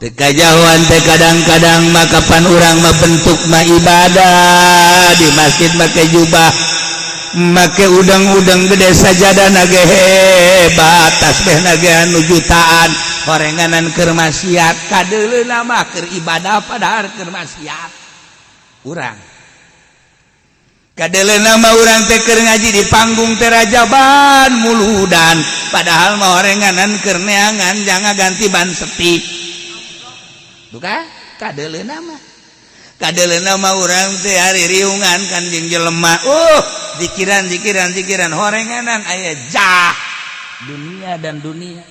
Teu kajauhan teh kadang-kadang mah kapan urang mah bentuk mah ibadah di masjid make jubah, make udang-udang gede, sajadah nage hebat, tasbih nage anu jutaan, horenganan keur maksiat. Kadeuleuna mah keur ibadah, padahal keur maksiat urang. Kadeuleuna mah urang teh keur ngaji di panggung teh rajaban muludan, padahal mah horenganan keur neangan jangan ganti ban sepi. Duka kadeuleuna mah, kadeuleuna mah urang teh hari riungan kan jeung jelema, zikiran, zikiran, zikiran, horenganan aya jah dunia dan dunia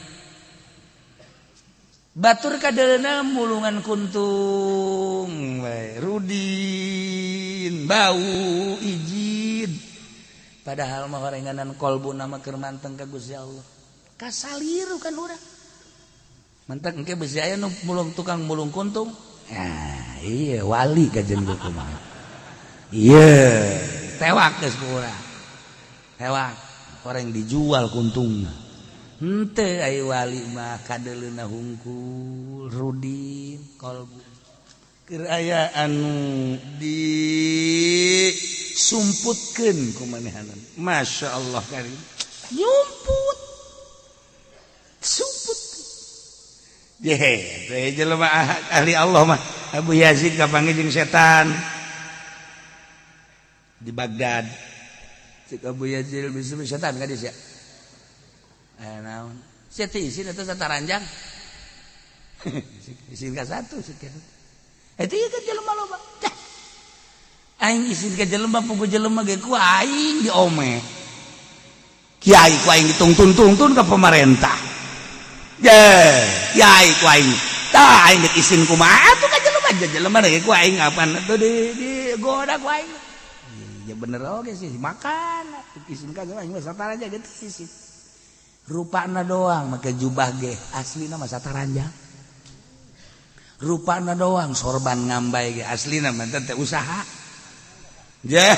batur. Kadeuleuna mulungan kuntung we, rudin bau ijid, padahal mah horenganan kolbu nama keur manteng ka Gusti Allah. Kasaliru kan urang. Mentak engke besi aya nu mulung, tukang mulung kuntung. Ya, iya wali kajen kumaha. Iya, tewak geus ku urang. Tewak, orang dijual kuntungna. Henteu, ai wali mah kadeuleuna hungkul rudin kolbu. Keur aya anu disumputkeun ku manehanan. Masya Allah karim. Nyumput. Sumput. Ye, teh jelema ahli Allah mah. Abu Yazid kapanggih jeung setan di Baghdad. Cek Abu Yazid, bisa setan ka sia. Eh, naon? Sia teh isin eta sataranjang. Isin ka satu, isin ka satu. Eta ieu kan jelema loba. Cah. Aing isin ka jelema, pugu jelema ge ku aing diome. Kiai ku aing ditungtun-tungtun ka pemerintah. Ye, kiai ku aing. Tah, aing dek isin kumaha atuh ka jelema, jelema ge ku aing apaan atuh di goda ku aing. Ya bener oge sih, makan isin ka aing mah sataranjang gitu isin. Rupana doang make jubah ge, aslina mah sataranjang. Rupana doang sorban ngambay ge, aslina mah teh usaha. Je,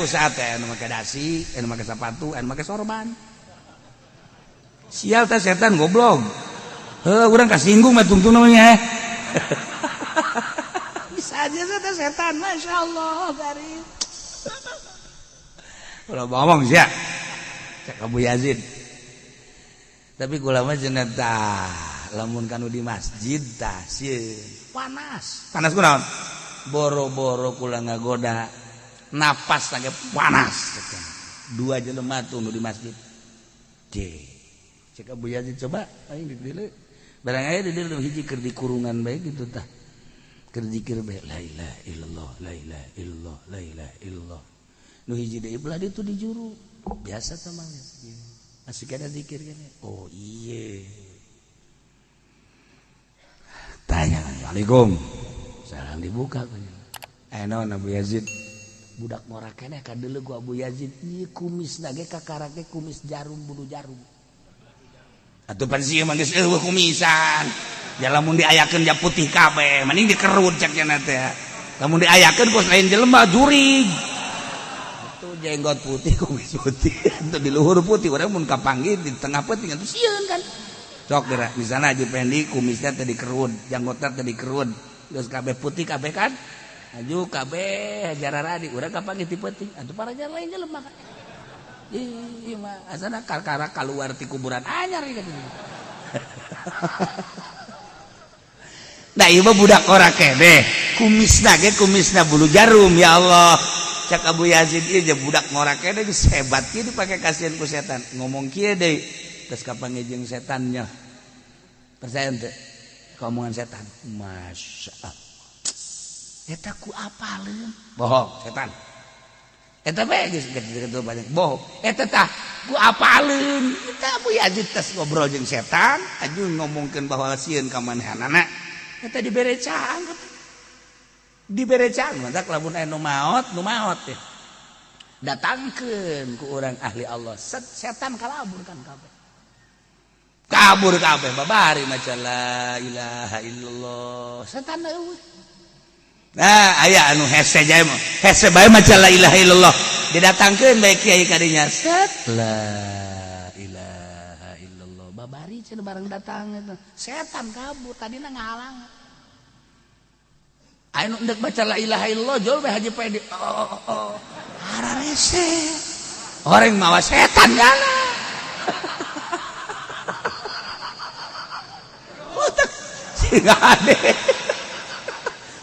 usaha teh anu make dasi, anu make sepatu, anu make sorban. Sial teh setan goblok. Heuh, urang kasinggung mah tungtung namanya. Bisa aja teh setan, Masya Allah, karim. Ulah ngomong sia. Cek Abu Yazid. Tapi kula mah cenah tah, lamun kanu di masjid tah sieun. Panas. Panas kunaon? Boro-boro kula ngagoda, napas lagi panas. Dua jelema tuh nu di masjid. Je. Cek Abu Yazid, coba aing di dieu. Barang aya di dieu hiji keur di kurungan bae gitu tah. Keur zikir bae, la ilaha illallah, la ilaha illallah, la ilaha illallah. Nu hiji deui belah ditu di juru. Biasa tah mah. Masih kada zikir kan? Oh iya. Tanya, "Waalaikum." Salam dibuka. Eh, naon Abu Yazid? Budak ngora keneh kadeuleu ku Abu Yazid. Ieu kumisna ge kakarake kumis jarum, bulu jarum. Atuh pan sieun mah geus eueuh kumisan. Ya lamun diayakeun ja putih kabeh, mending dikerut cek nya teh. Lamun diayakeun kos lain jelema, jurig. Atuh jenggot putih, kumis putih, atuh di luhur putih, urang mun kapanggih di tengah peuting atuh sieun kan. Sok geura misalnya Haji Pendi kumisnya teh dikerut, janggotna teh dikerut, geus kabeh putih kabeh kan. Aju kabeh jararadi urang kapanggih ti peuting, atuh para lain jelema kan. Ih, mah asana kakara keluar ti kuburan anyar ieu. Nah, ieu mah budak ora keneh, kumisna ge kumisna bulu jarum, ya Allah. Cak Abu Yazid, ieu je budak ngora keneh geus hebat kieu dipake kasihan ku setan. Ngomong kieu deui, geus kapanggih jeung setannya. Percaya henteu? Ka omongan setan. Masya Allah. Eta ku apaleun? Bohong setan. Eta bae geus gitu banyak bohong. Eta tah ku apaleun? Eta Abu Yazid tes ngobrol jeung setan, aju ngomongkeun bahwa sieun ka manehanana. Eta dibere caang. Dibere caang mantak lamun aya nu maot, nu maot teh. Datangkeun ku urang ahli Allah. Set, setan kalabur kan kabeh. Kabur kabeh babari maca la ilaha illallah. Setan eueuh. Nah, aya anu hese jae mah. Hese bae maca la ilaha illallah. Didatangkeun bae kiai kadinya. Set, la ilaha illallah. Babari cenah bareng datang eta. Setan kabur, tadina ngahalang. Aya nu endek baca la ilaha illallah jol bae Haji Pedi. Oh. Hararese. Orang mawa setan nyana. Otak siga ade.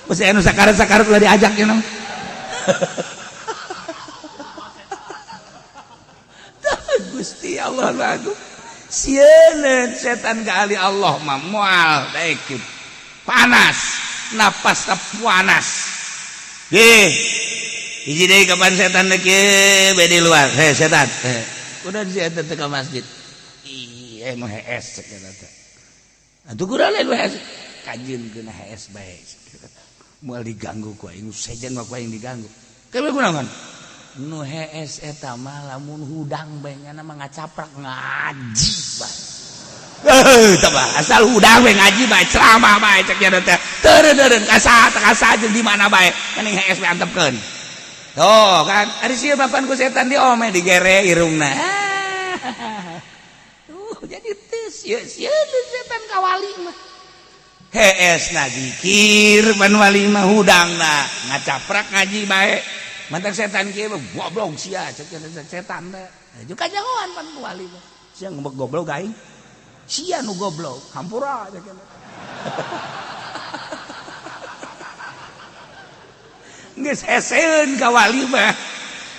Mesti anu sakarat-sakarat ulah diajak ieu. Gusti Allah lagu. Sieun setan ka ahli Allah mah moal daekeun. Panas, napas panas. Heh. Hiji deui kapan setan deuk ieu bae di luar. Heh setan. Heh. Udah si eta teh ka masjid. Ih, nu hees cek eta teh. Atuh kudu lain nu hees. Kajeun keuna hees bae. Moal diganggu ku aing, sejen mah ku aing diganggu. Kewe kunaon? Nu hees eta mah lamun hudang bae nyana mah ngacaprak ngaji bae. Heuh, asal hudang bae ngaji bae ceramah bae cek nya teh. Teureun-eureun ka saha jeung di mana bae mending hees bae antepkeun. Tuh kan, ari sieun mapan ku setan di ome digere irungna. Tuh jadi teu sieun setan ka wali mah. Hees na zikir pan wali mah hudangna ngacaprak ngaji bae. Mantak setan kieu goblok sia cek setan teh. Juga kanyahoan pan ku wali mah. Sia ngembek goblok aing. Sia nu goblok, hampura cek. Geus heseun ka wali mah.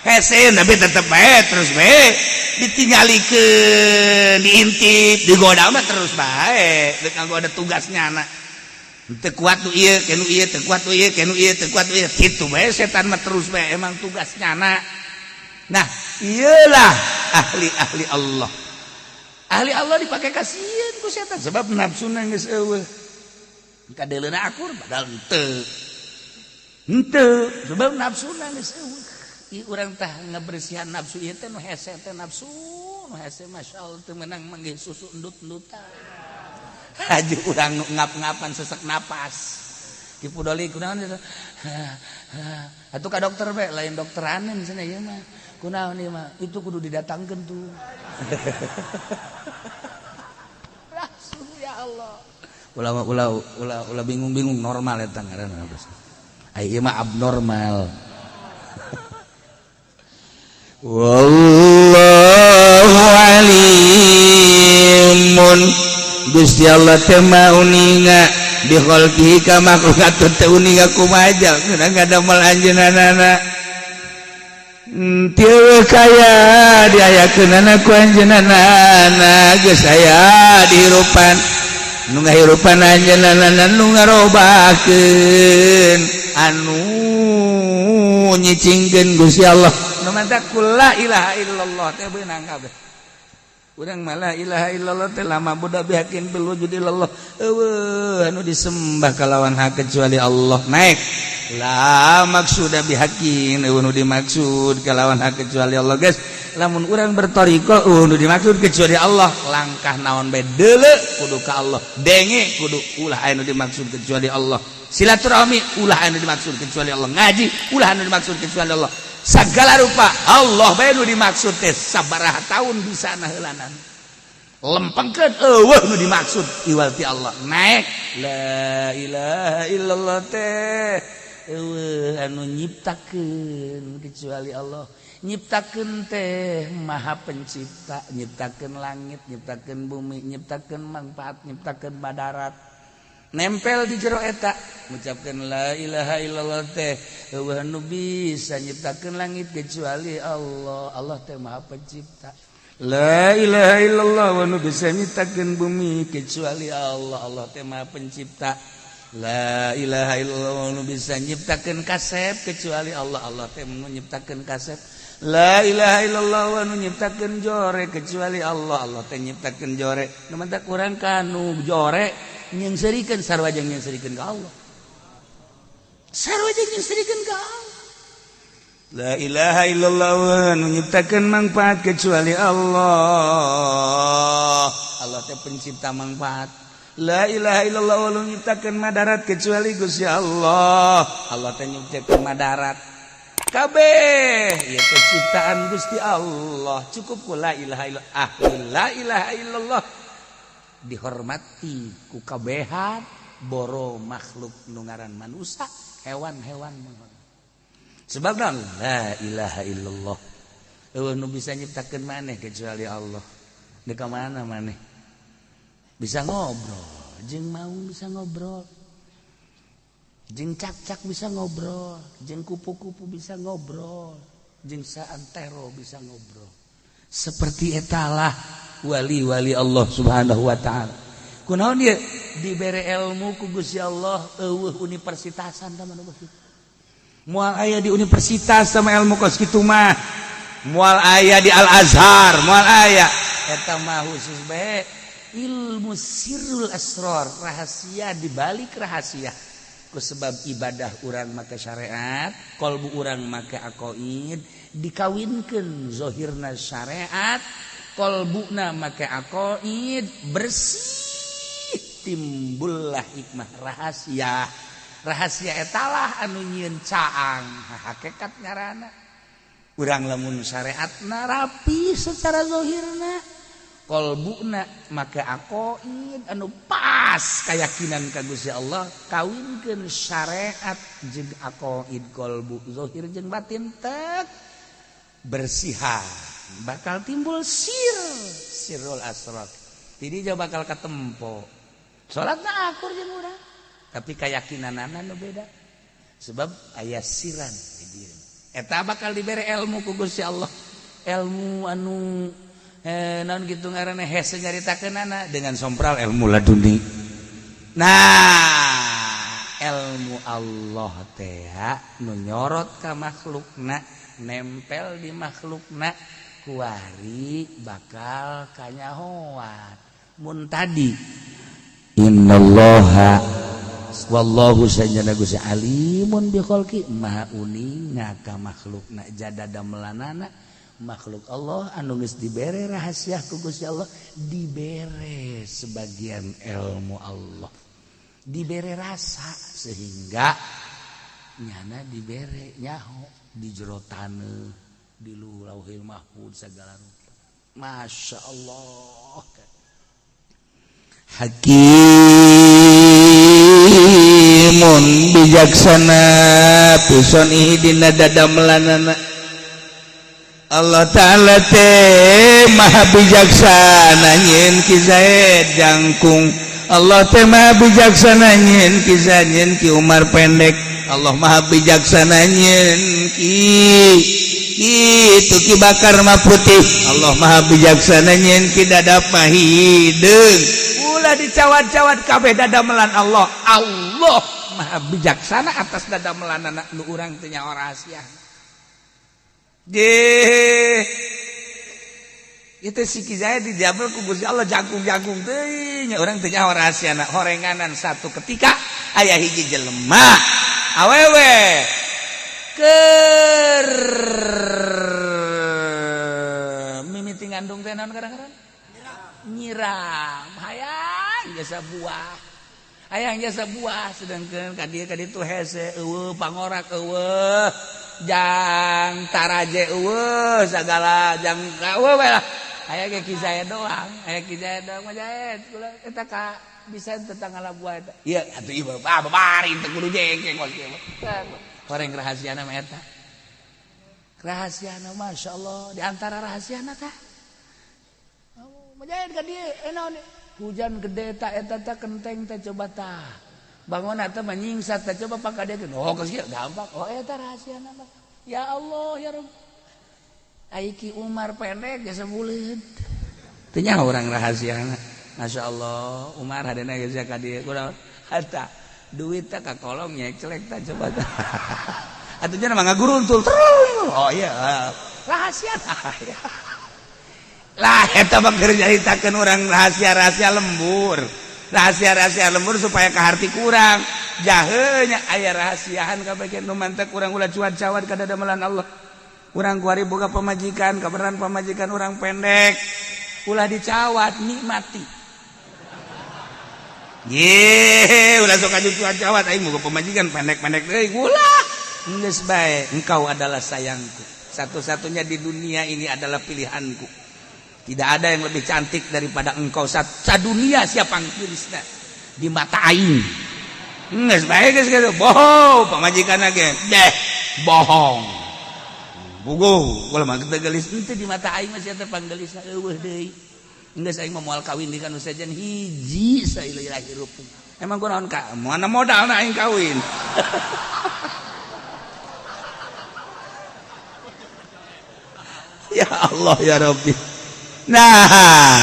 Heseun tapi tetep bae terus bae ditinggalikeun, diintip, digoda mah terus bae. Deuk nganggo ada tugasnya anak. Teu kuat nu ieu, ke nu ieu, teu kuat nu ieu, ke nu ieu, teu kuat nu ieu. Kitu bae setan mah terus bae emang tugasnya anak. Nah, iyalah ahli-ahli Allah. Ahli Allah dipakai kasieun ku setan sebab nafsuna geus eueuh. Kadeuleuna akur padahal henteu. Henteu sebab nafsuna geus eueuh. Ieu urang tah ngabersihan nafsu ieu teh nu hese teh nafsu, nu hese masyaallah teu meunang manggih susu endut-endutan. Haji urang nu ngap-ngapan sesek napas. Ki pudoli kunaon eta? Atuh ka dokter bae lain dokter anen cenah ieu mah. Kunaon ieu mah? Itu kudu didatangkeun tuh. Langsung ya Allah. Ulah ulah ulah ulah bingung-bingung normal eta ngaranna. Ai ieu mah abnormal. Wallahu alimun. Gusti Allah teh maha uninga bi khalqihi ka makhluk atuh teh uninga kumaha geunang ngadamel anjeunna. Tieu kaya diayakeunana ku anjeunna geus aya dihirupan nu ngahirupan anjeunna nu ngarobakeun anu nyicingkeun Gusti Allah. Nu mantak la ilaha illallah teh beunang kabeh. Urang mah la ilaha illallah teh lama budak bihakin bil wujud illallah. Eueuh anu disembah kalawan hak kecuali Allah. Naik. La maksuda bihakin eueuh nu dimaksud kalawan hak kecuali Allah guys. Lamun urang berthariqah eueuh nu dimaksud kecuali Allah. Langkah naon bae deuleu kudu ka Allah. Denge kudu ulah aya nu dimaksud kecuali Allah. Silaturahmi ulah anu dimaksud kecuali Allah. Ngaji ulah anu dimaksud kecuali Allah. Segala rupa Allah bae nu dimaksud teh sabaraha tahun bisa naheulanan. Lempengkeun eueuh nu dimaksud iwal ti Allah. Naik la ilaha illallah teh eueuh anu nyiptakeun kecuali Allah. Nyiptakeun teh Maha Pencipta, nyiptakeun langit, nyiptakeun bumi, nyiptakeun manfaat, nyiptakeun badarat. Nempel di jero eta ngucapkeun la ilaha illallah teh eueuh nu bisa nyiptakeun langit kecuali Allah. Allah teh Maha Pencipta. La ilaha illallah wa nu bisa nyiptakeun bumi kecuali Allah. Allah teh Maha Pencipta. La ilaha illallah wa nu bisa nyiptakeun kasep kecuali Allah. Allah teh nu nyiptakeun kasep. La ilaha illallah wa nu nyiptakeun jore kecuali Allah. Allah teh nyiptakeun jore. Nu mantak urang kanu jore nyeungseurikeun sarua jeung nyeungseurikeun ka Allah. Sarua jeung nyeungseurikeun ka Allah. La ilaha illallah nu nyiptakeun manfaat kecuali Allah. Allah teh pencipta manfaat. La ilaha illallah nu nyiptakeun madarat kecuali Gusti Allah. Allah teh nyiptakeun madarat. Kabeh ieu teh ciptaan Gusti Allah. Cukup ku la ilaha illallah. Ah, la ilaha illallah dihormati ku kabehan boro makhluk nu ngaran manusia Hewan-hewan menghormat. Sebab naon? La ilaha illallah. Euweuh nu bisa nyiptakeun maneh kecuali Allah. Di ka mana maneh? Bisa ngobrol, jeung maung bisa ngobrol. Jeung cakcak bisa ngobrol, jeung kupu-kupu bisa ngobrol, jeung saantero bisa ngobrol. Seperti etalah wali-wali Allah Subhanahu wa taala. Kunaon dia dibere ilmu ku Gusti Allah, euweuh universitasan tah mah kitu. Moal aya di universitas sama ilmu kos kitu mah. Moal aya di Al Azhar, moal aya. Eta mah khusus bae ilmu sirrul asror, rahasia di balik rahasia. Ku sebab ibadah urang make syariat, kolbu urang make aqoid, dikawinkeun zohirna syariat, kolbuna make aqoid, bersih, timbullah hikmah rahasia. Rahasia etalah anu nyieun caang hakikat ngaranna. Urang lamun syariatna rapi secara zohirna, kolbuna make aqoid anu pas keyakinan ka Gusti Allah, kawinkeun syariat jeung aqoid kolbu, zohir jeung batin tek bersihan, bakal timbul sirrul asrar. Jadi dia bakal ketempo salatna akur jeung urang, tapi keyakinanana nu beda sebab aya siran di diri. Eta bakal dibere ilmu ku Gusti Allah, ilmu anu naon gitu ngaranna, hese nyaritakeunana dengan sompral ilmu laduni. Nah, ilmu Allah teh nu nyorot ka makhlukna, nempel di makhlukna, kuari bakal kanyahoan. Mun tadi innallaha wallahu sanjana Gusti alimun bi khalqi, maha uninga ka makhlukna, jadada melanana makhluk Allah anu geus dibere rahasia ku Gusti Allah, dibere sebagian ilmu Allah, dibere rasa sehingga nyana dibere nyaho di jero taneuh, di Lauhil Mahfud, segala rupa. Masya Allah, hakimun bijaksana pison dina dadamelanana. Allah Ta'ala teh maha bijaksana nyieun Ki Zaid jangkung, Allah teh maha bijaksana nyieun Ki Zaid, nyieun Ki Umar pendek, Allah maha bijaksana nyieun Ki itu Ki Bakar mah putih, Allah maha bijaksana nyieun Ki Dadap mah hideung. Ulah dicawat-cawat, kabeh dadamelan Allah. Allah maha bijaksana atas dadamelan anak nu urang teu nyaho rahasia. Je itu si Ki Zaid dijabel ku Gusti Allah jangkung-jangkung teuing nya, urang teu nyaho rahasiana. Horenganan satu ketika aya hiji jelema awewe keur mimiti ngandung teh, naon kadang-kadang nyiram, hayang jasa buah, hayang jasa buah, sedangkan ka dieu ka ditu hese, euweuh pangorak, euweuh jang taraje, euweuh sagala jang euweuh we lah. Aya ge Ki Zaid doang, aya Ki Zaid doang mah. Zaid kula eta ka bisa tentang ngala buah eta. Ieu atuh ieu ah babari teu kudu jengkeng kos kieu. Horeng rahasiana mah eta. Rahasiana, masyaallah, di antara rahasiana tah. Mujahid ka dieu, eh naon hujan gede ta eta ta kenteng teh, coba tah. Bangun eta mah nyingsat tah, coba pak ka dieu. Oh, geus gampang. Oh, eta rahasiana mah. Ya Allah, ya Rabb. Ai Ki Umar pendek geus sabuleun. Teu nyaho urang rahasiana. Masya Allah, Umar hadena geus ka dieu. Kunaon? Hatta duit teh ka kolong nyecelek tah, coba tah. Atuh nya mah ngaguruntul. Oh iya, rahasia lah eta mah keur nyaritakeun urang rahasia-rahasia lembur. Rahasia-rahasia lembur supaya kaharti kurang. Jahenya aya rahasiaan kabeh nu mantek urang ulah cuat-cawat ka dadamelan Allah. Urang kuari boga pamajikan, kabeneran pamajikan urang pendek. Ulah dicawat, nikmati. Ye, ulah sok aju cuat-cawat, aing boga pamajikan pendek-pendek deui, ulah. Geus bae, engkau adalah sayangku. Satu-satunya di dunia ini adalah pilihanku. Tidak ada yang lebih cantik daripada engkau. Sadunia siapa Krisna di mata aing. Geus bae geus kitu. Bohong pamajikan ge. Deh, bohong. Puguh, ulah mah teu geulis henteu di mata aing mah sia teh panggelisna eueuh deui. Geus aing mah moal kawin di kanu sejen hiji saileuh hirup. Emang kunaon ka? Mana modalna aing kawin? Ya Allah ya Rabbi. Nah,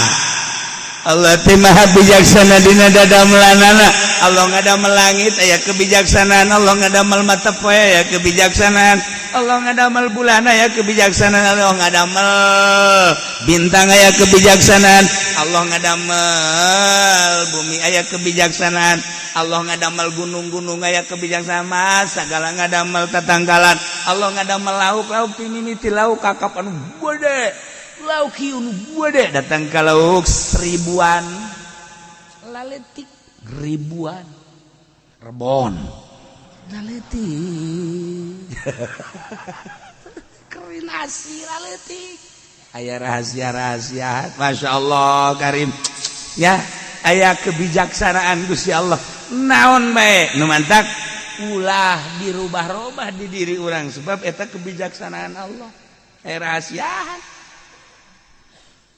Allah teh maha bijaksana dina dadamelanana. Allah ngadamel langit aya kebijaksanaan, Allah ngadamel mata poe aya kebijaksanaan, Allah ngadamel bulan aya kebijaksanaan, Allah ngadamel bintang aya kebijaksanaan, Allah ngadamel bumi aya kebijaksanaan, Allah ngadamel gunung-gunung aya kebijaksanaan, sagala ngadamel tatangkalan, Allah ngadamel lauk-lauk ti mimiti lauk kakap anu gede, lauk hiu nu gede datang ka lauk seribuan, laletik ribuan, rebon laletik, kerinasi laletik, aya rahasia-rahasia, masya Allah karim ya, aya kebijaksanaan Gusti Allah. Naon bae nu mantak ulah dirubah-rubah di diri orang sebab eta kebijaksanaan Allah. Rahasiaan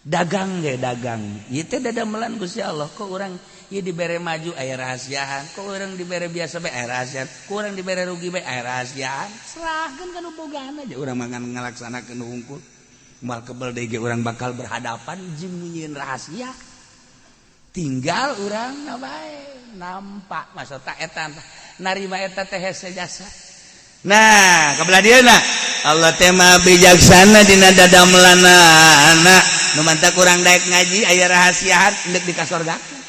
dagang ge dagang ieu teh dadamelan Gusti Allah. Kok orang ieu dibere maju aya rahasiaan, kok orang dibere biasa bae aya rahasiaan, kok orang dibere rugi bae aya rahasiaan. Serahkeun ka nu bogana aja urang mah ngalaksanakeun hungkul. Moal kebel deui ge urang bakal berhadapan jeung nyieun rahasia. Tinggal urang na bae nampak maksud tak eta narima eta teh hese jasa. Nah, kabelah dieuna Allah teh maha bijaksana dina dadamelanana. Nu mantak urang daek ngaji aya rahasiaan endek di kasorgakeun.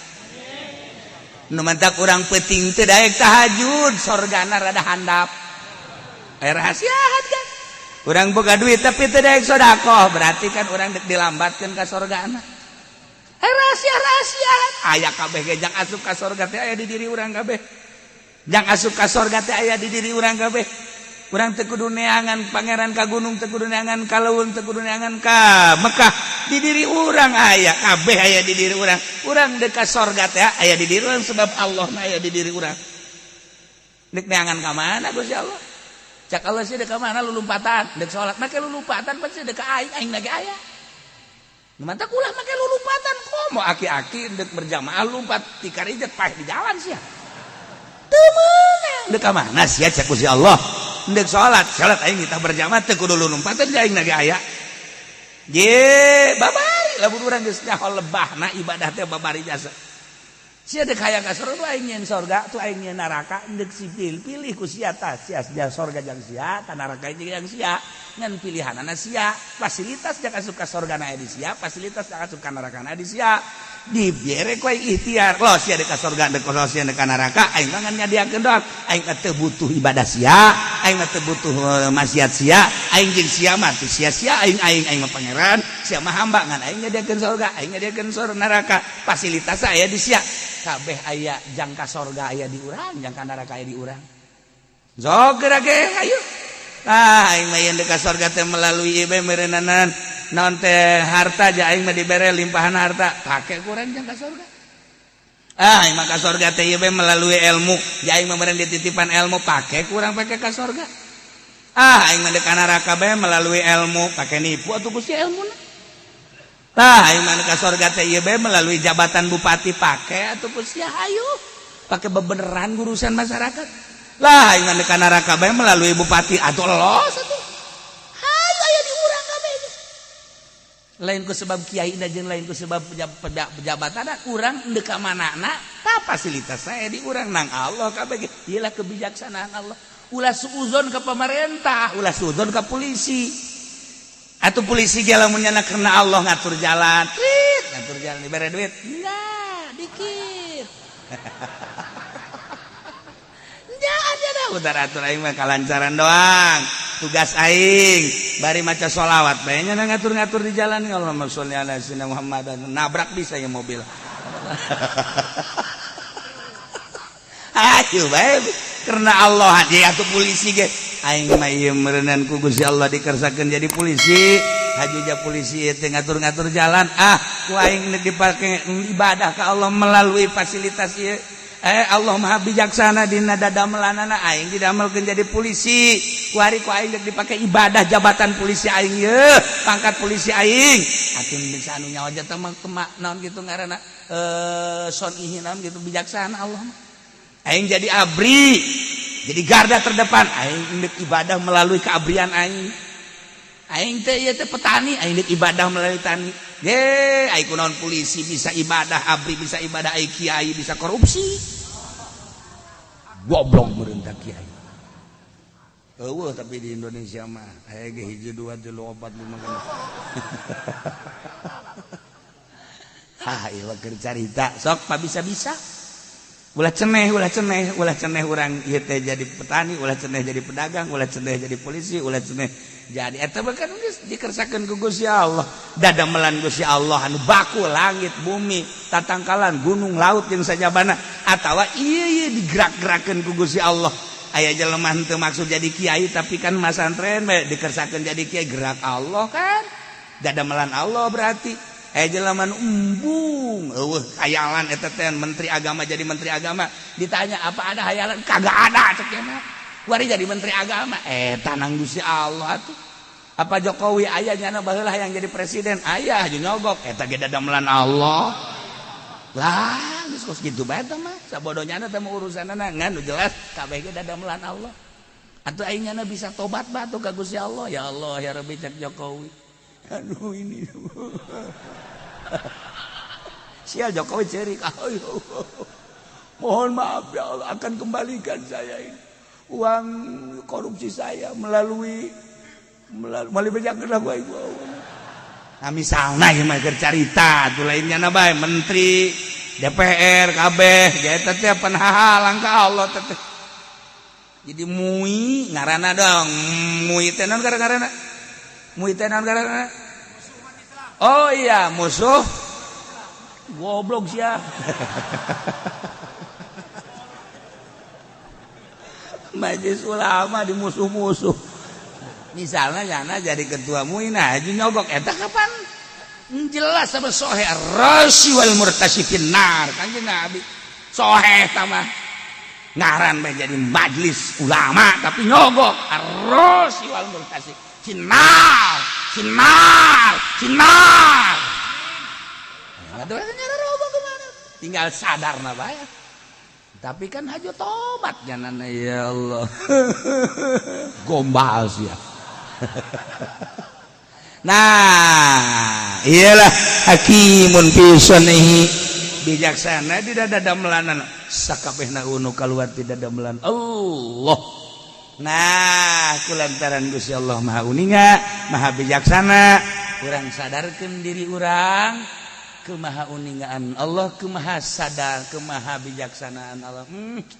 Nu mantak urang peuting teu daek tahajud sorgana rada handap. Aya rahasiaan kan? Urang boga duit tapi teu daek sedekah, berarti kan urang dek dilambatkeun ka sorgana. Rahasia-rahasiaan aya kabeh ge jang asup ka sorga teh aya di diri urang kabeh. Jang asup ka sorga teh aya di diri urang kabeh. Urang teu kudu neangan pangeran ka gunung, teu kudu neangan ka leuweung, teu kudu neangan ka Mekah. Di diri urang aya kabeh, aya di diri urang. Urang dek ka sorga teh aya di diri urang sebab Allah na aya di diri urang. Dek neangan ka mana Gusti Allah? Cak Allah sih dek ka mana lulumpatan, dek salat make lulumpatan pasti dek ka aing, aing lagi aya. Mantap ulah make lulumpatan komo aki-aki dek berjamaah lumpat tikar ijat paeh di jalan sia. Teu meunang. Dek ka mana sia cak Gusti Allah? Dek salat, salat aing kita berjamaah teu kudu lulumpatan aing lagi aya. Ye, babari lamun urang geus nyaho lebahna ibadah teh babari jasa. Sia dek hayang ka surga aing nyeun sorga tuh aing nyeun neraka dek sipil pilih ku sia tah sia sorga jang sia ta neraka jang sia. Ngan pilihanana sia, fasilitas jang asup ka sorga na di sia, fasilitas jang asup ka neraka na di sia. Dibere ku aing ikhtiar. Lo sia dek ka sorga dek lo sia dek ka neraka aing mah ngan nyadiakeun doang. Aing mah teu butuh ibadah sia, aing mah teu butuh maksiat sia, aing jeung sia mah teu sia-sia aing aing aing mah pangeran, sia mah hamba ngan aing nyadiakeun sorga, aing nyadiakeun sorga neraka. Fasilitas aya di sia. Kabeh aya jang ka sorga aya di urang, jang ka neraka aya di urang. Sok geura ge ayo. Ah, aing mah yeun ka sorga teh melalui ieu meureunana naon teh harta ja aing mah dibere limpahan harta, pake kurang jang ka sorga. Ah, aing mah ka sorga teh ieu melalui ilmu, ja aing mah meureun dititipan ilmu, pake kurang pake ka sorga. Ah, aing mah ka neraka bae melalui ilmu, pake nipu atuh Gusti ilmuna. Tah, aing mah ka sorga teh ieu bae melalui jabatan bupati, pake atuh Gusti hayu. Pake bebeneran urusan masyarakat. Lah aing mah ka neraka bae melalui bupati atuh los atuh. Hayu aya di urang kabeh. Lain ku sebab kiai jeung lain ku sebab jabatan urang deuk ka manana tah fasilitas saya di urang nang Allah kabeh. Ieu lah kebijaksanaan Allah. Ulah suuzon ke pemerintah, ulah suuzon ke polisi. Atau polisi ge lamun nyana karena Allah ngatur jalan, trit ngatur jalan dibere duit. Enggak, dikit. Jangan ya udah atur aing mah kalancaran doang. Tugas aing bari maca sholawat bae nya ngatur-ngatur di jalan Allahumma sholli ala sayyidina Muhammad nabrak bisa ya mobil. Ayo bae karena Allah dia atuh polisi ge aing mah ieu meureunan ku Gusti Allah dikersakeun jadi polisi. Hajuja polisi teh ngatur-ngatur jalan ah ku aing dipake ibadah ka Allah melalui fasilitas ieu. Allah maha bijaksana dina dadamelanana aing didamelkeun jadi polisi kuari ku aing dek dipake ibadah jabatan polisi aing ye pangkat polisi aing atuh bisa anu nyawa jatah mah kemak naon kitu ngaranna son ihi naon gitu bijaksana Allah mah aing jadi abri jadi garda terdepan aing dek ibadah melalui keabrian aing aing teh ieu teh petani aing dek ibadah melalui tani ge aing kunaon polisi bisa ibadah abri bisa ibadah aing kiai bisa korupsi goblok meureun kiai eueuh tapi di Indonesia mah aya ge 1 2 3 4 5 6 hah ieu mah keur carita sok pa bisa-bisa ulah ceneh ulah ceneh ulah ceneh urang ieu teh jadi petani ulah ceneh jadi pedagang ulah ceneh jadi polisi ulah ceneh jadi eta mah kan geus dikersakeun ku Gusti Allah dadamelan Gusti Allah anu baku langit bumi tatangkalan gunung laut jeung sajabana atawa ieu ieu digerak-gerakeun ku Gusti Allah aya jelema henteu maksud jadi kiai tapi kan masantren bae dikersakeun jadi kiai gerak Allah kan dadamelan Allah berarti jelema embung eueuh hayalan eta teh menteri agama jadi menteri agama ditanya apa ada hayalan kagak ada cek nya wari jadi menteri agama eta nang Gusti Allah atuh apa Jokowi aya nyana baheula yang jadi presiden aya jeung nyogok eta ge dadamelan Allah lah geus kos kitu bae teh mah sabodo nyana teh mah urusanana ngan nu jelas kabeh ge dadamelan Allah atuh aing nyana bisa tobat batu ka Gusti Allah ya Allah ya Rabbi cek Jokowi aduh ini sial Jokowi cerik ayo mohon maaf ya Allah akan kembalikan saya ini uang korupsi saya melalui melalui banyak gua. Nah misalnya ieu mah keur carita atuh lainnya na bae menteri DPR kabeh eta teh panhahalang ka Allah teh jadi mui ngaranna dong mui teh naon gara-garana mui teh naon gara-garana oh iya musuh goblok sia majelis ulama di musuh-musuh misalnya nyana jadi ketua MUI nah haji nyogok eta kapan jelas sama sohe rasi wal murtasi finnar kanjeng Nabi sohe tama ngaran bae jadi majelis ulama tapi nyogok rasi wal murtasi finnar finnar finnar tinggal sadar na bae tapi kan hajo tobat jangan ya Allah gombal sih ya. Nah iyalah hakimun fi sunnihi bijaksana di dadamelanan sakabehna unu kaluar ti dadamelan Allah. Nah kulantaran Gusti Allah Maha uninga Maha bijaksana urang sadarkeun diri urang kemaha uningaan Allah kemaha sadar kemaha bijaksanaan Allah.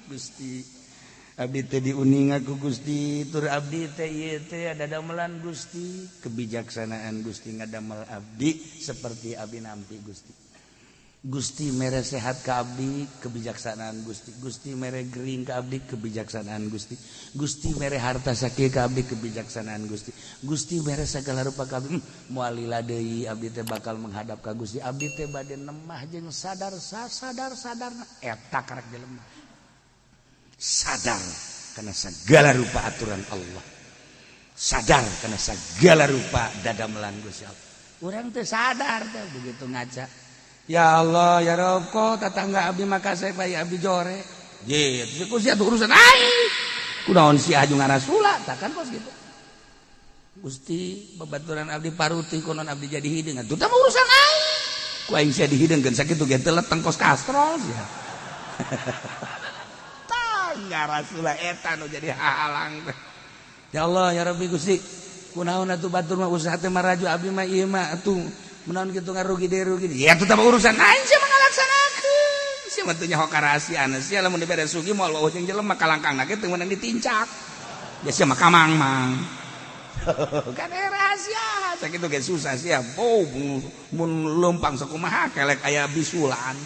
Gusti abdi teh diuninga ku Gusti tur abdi teh ieu teh dadamelan Gusti kebijaksanaan Gusti ngadamel abdi seperti abdi nampi Gusti. Gusti mere sehat ka abdi kebijaksanaan Gusti, Gusti mere gering ka abdi kebijaksanaan Gusti, Gusti mere harta sakieu ka abdi kebijaksanaan Gusti, Gusti mere sagala rupa ka abdi. Moal lila deui abdi teh bakal menghadap ka Gusti, abdi teh bade nemah jeung sadar sasadar sadarna eta karek jelema sadar karena segala rupa aturan Allah, sadar karena segala rupa dadamelan Gusti Allah. Urang teh sadar teh begitu ngaca ya Allah ya Rob kok tetangga abdi maka saya bayi abdi jore je ku sia urusan aing kunaon sia aju ngarasula tak kan kos gitu Gusti babaturan abdi paruti konon abdi jadi hideung atuh tah urusan aing ku aing sia dihideungkeun sakitu ge teu leteng kos kastrol sia tah ngarasula eta nu jadi halang ya Allah ya Rabbi Gusti kunaon atuh batur mah usaha teh maraju abdi mah ieu mah atuh menaon kitu ngarugi deui rugi ya tetap urusan aing sia mah ngalaksanakeun sia mah teu nyaho karahasiaan sia lamun dibere sugi moal wauh jeung jelema kalangkangna ge teu meunang ditincak ya sia mah kamang-mang kan rahasia sakitu ge susah sia oh mun leumpang sakumaha kelek aya bisulan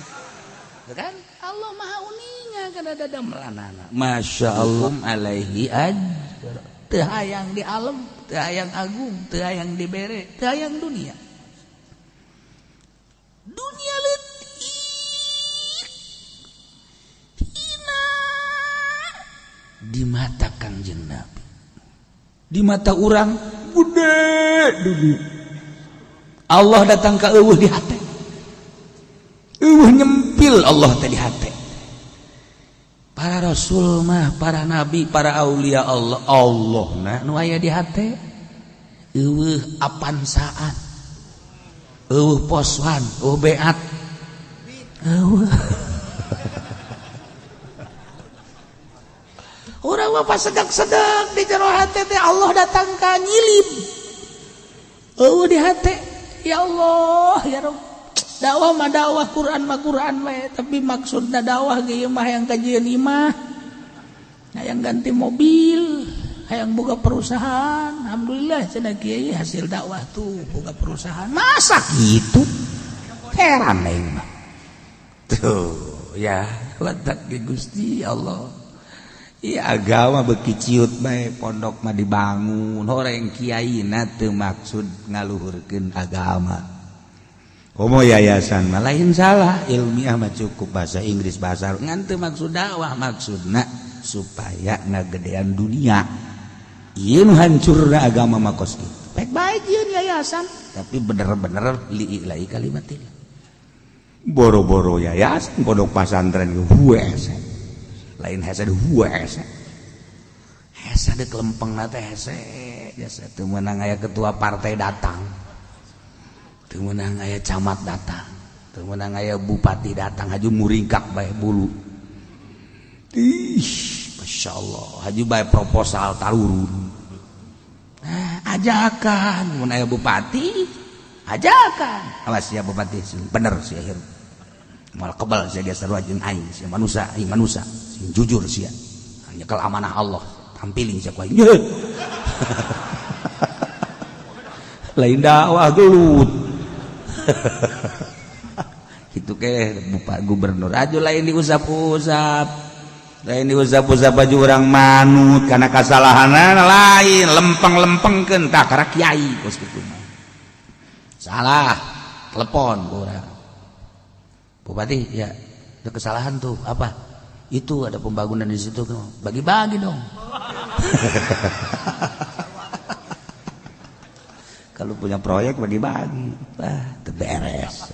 kan Allah Maha uninga kana dadamelanana Masya Allah alaihi ajr teu hayang di alam teu hayang agung teu hayang dibere teu hayang dunia dunia leutik Di mata Kangjeng Nabi, di mata orang gede dunia. Allah datang ke euweuh di hati, euweuh nyempil Allah teh di hati. Para rasul mah, para nabi, para aulia Allah, Allah nah nu aya di hati. Euweuh apansaan, euweuh poswan, euweuh beat, euweuh. Urang mah pas sedak-sedak di jero hati teh Allah datang ka nyilib. Euweuh di hati. Ya Allah, ya Rabb. Dakwah mah dakwah, Quran mah Quran we, tapi maksudna dakwah ge ieu mah hayang kajieun imah, hayang ganti mobil, hayang boga perusahaan. Alhamdulillah cenah kiai, hasil dakwah tuh boga perusahaan. Masa gitu? Heran aing mah. Tuh ya, letak di Gusti Allah. Iya, agama beki ciut bae, pondok mah dibangun horeng kiai na teu maksud ngaluhurkeun agama. Komo yayasan mah lain salah, ilmiah mah cukup bahasa Inggris, bahasa ngan teu maksud dakwah, maksudna supaya ngagedean dunia. Ieu nu hancurna agama mah kos kitu. Baik baik ieu yayasan, tapi bener-bener liilahi kalimatillah. Boro-boro yayasan, pondok pesantren hese. Lain hese, hese. Hese deuk lempeng teh hese. Jasa teu meunang aya ketua partai datang. Teu meunang aya camat datang. Teu meunang aya bupati datang, haju muringkak bae bulu. Ih, Masya Allah, haju bae proposal tarurun. Nah, ajakan mun aya bupati, ajakan. Awas ya bupati, bener sih akhir. Moal kebal sia geus sarua jeung aing, sia manusia, aing manusia, sing jujur sia. Nyekel amanah Allah, tampilin sia ku aing. Lain dakwah, gelut. Itu ke bupak gubernur aja lain diusap-usap. Lain diusap-usap baju orang manut karena kesalahan lain, lempeng-lempengkeun tah karena kiai kos kitu mah. Salah, telepon orang. Bupati, ya, ada kesalahan tuh, apa? Itu ada pembangunan di situ, bagi-bagi dong. Kalau punya proyek bagi-bagi, wah, beres.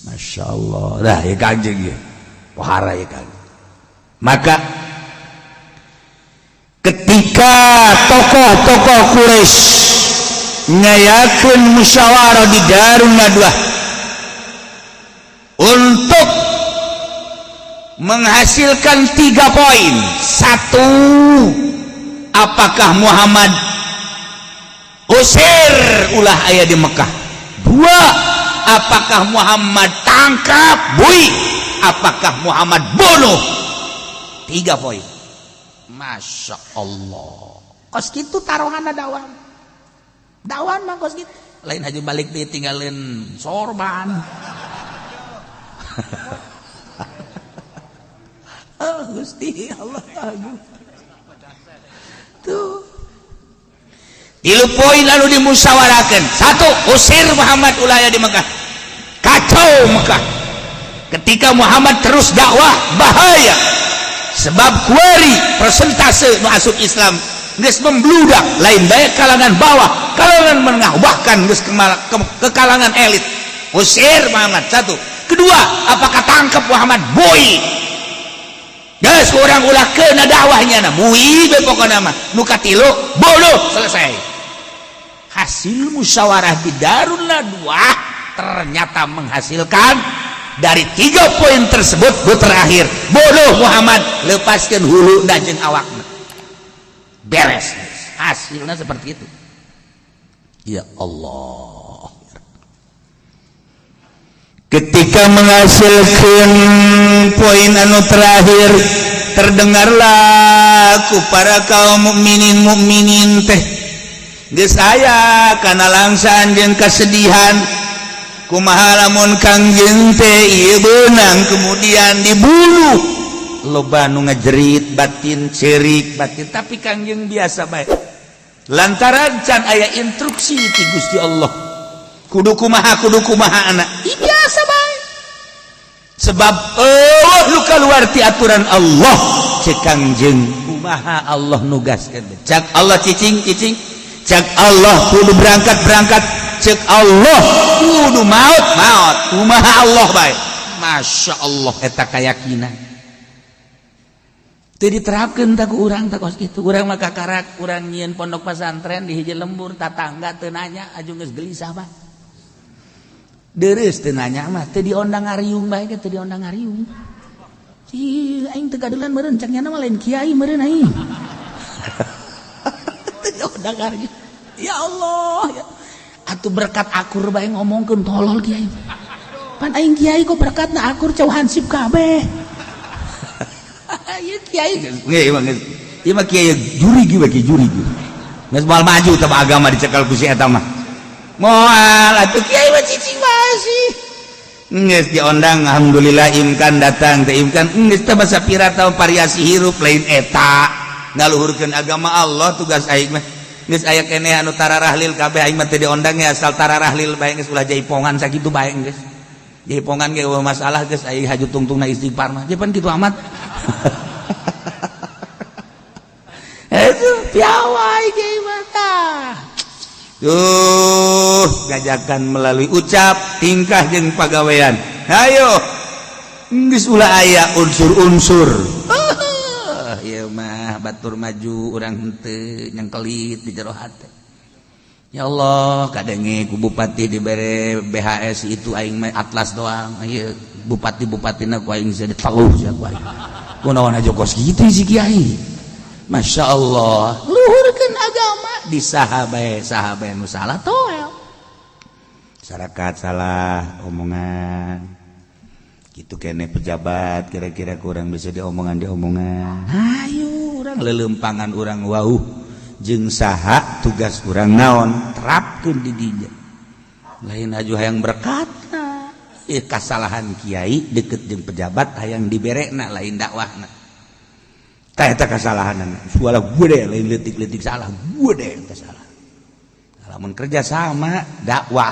Masya Allah. Nah, ya Kanjeng ya. Pohara ya Kanjeng. Maka ketika tokoh-tokoh Quraisy ngayakeun musyawarah di Darun Nadwah untuk menghasilkan 3 poin. Satu, apakah Muhammad usir ulah aya di Mekah? Dua, apakah Muhammad tangkap bui? Apakah Muhammad bunuh? 3 poin. Masya Allah. Kos kitu taruhanna dakwah. Dakwah mah kos kitu. Lain haji balik ditinggalin sorban. Oh, Gusti Allah agung. Tuh. 3 poin lalu dimusyawarahkan. Satu, usir Muhammad ulah aya di Mekah. Kacau Mekah. Ketika Muhammad terus dakwah bahaya. Sebab kuari persentase nu asup Islam geus membludak, lain bae kalangan bawah, kalangan menengah, bahkan geus ke kalangan elit. Usir Muhammad, satu. Kedua, apakah tangkap Muhammad? Bui. Geus urang ulah keuna dakwahnya na, bui be pokona mah. Nu katilu, bunuh, selesai. Hasil musyawarah di Darun Nadwah ternyata menghasilkan dari 3 poin tersebut, bu terakhir, bunuh Muhammad, lepaskan hulu dan jeung awakna. Beres. Hasilnya seperti itu. Ya Allah. Ketika menghasilkan poin anu terakhir, terdengarlah ku para kaum mukminin mukminin teh geus aya kana langsaan jeung kesedihan. Kumaha lamun Kangjeng teh ieu beunang kemudian dibunuh? Loba nu ngajerit batin, cerik batin, tapi Kangjeng biasa bae lantaran can aya instruksi ti Gusti Allah kudu kumaha, kudu kumaha anak. Ih, biasa bae sebab eueuh nu kaluar ti aturan Allah. Cek Kangjeng, kumaha Allah nugaskeun? Cak Allah cicing, cicing. Cak Allah kudu berangkat, berangkat. Cek Allah kudu maut, maut. Kumaha Allah bae. Masya Allah, eta keyakinan teu diterapkeun tak ku urang. Tak kos kitu urang mah. Kakarak urang nyieun pondok pesantren di hiji lembur, tatangga teu nanya, aju geus gelisah mah. Deres teu nanya mah, teu diondang ngariung bae ge, teu diondang ngariung. Ih, aing teu kadelan meureun, cak nyana mah lain kiai meureun aing. Teu diondang ngariung. Ya Allah, ya. Atuh berkat akur bae ngomongkeun tolol kiai. Pan aing kiai kok berkatna akur, cau hansip kabeh. Ieu kiai geus mah geus. Ieu mah kiai jurig, ieu kiai jurig. Geus moal maju teh agama dicekal ku si eta mah. Moal atuh kiai mah, cicing bae sih. Geus diondang, alhamdulillah imkan datang teh, imkan geus teh basa pira tahun variasi hirup lain eta ngaluhurkeun agama Allah tugas aing mah. Geus aya keneh anu tararahlil kabeh, aing mah teu diondang ya, asal tararahlil bae geus, ulah jaipongan sakitu bae geus. Jaipongan ge eueuh masalah geus, aing haju tungtungna istighfar mah. Pan kitu amat. Itu piawai kiai mah tah. Tuh, gajakan melalui ucap, tingkah jeung pagawean. Ayo. Geus ulah aya unsur-unsur. Ieu mah batur maju urang henteu, nyangkelit di jero hate. Ya Allah, kadenge ku bupati dibere BHS itu, aing mah atlas doang. Ieu bupati-bupatina ku aing jadi teluh sia ku aing. Kunaon aja kos kitu si kiai. Masya Allah, luhurkeun agama di saha bae, saha bae nu salah toel. Masyarakat salah omongan gitu kene, pejabat kira-kira kurang bisa diomongan, diomongan. Ayo urang lelempangan urang wauh jeung saha, tugas urang naon, terapkeun di dinya. Lain aju hayang berkat kasalahan kiai deket jeung pejabat hayang diberekna, lain dakwahna. Tah, eta kasalahan suara gede, lain leutik-leutik salah gede eta salah. Lamun kerja sama dakwah,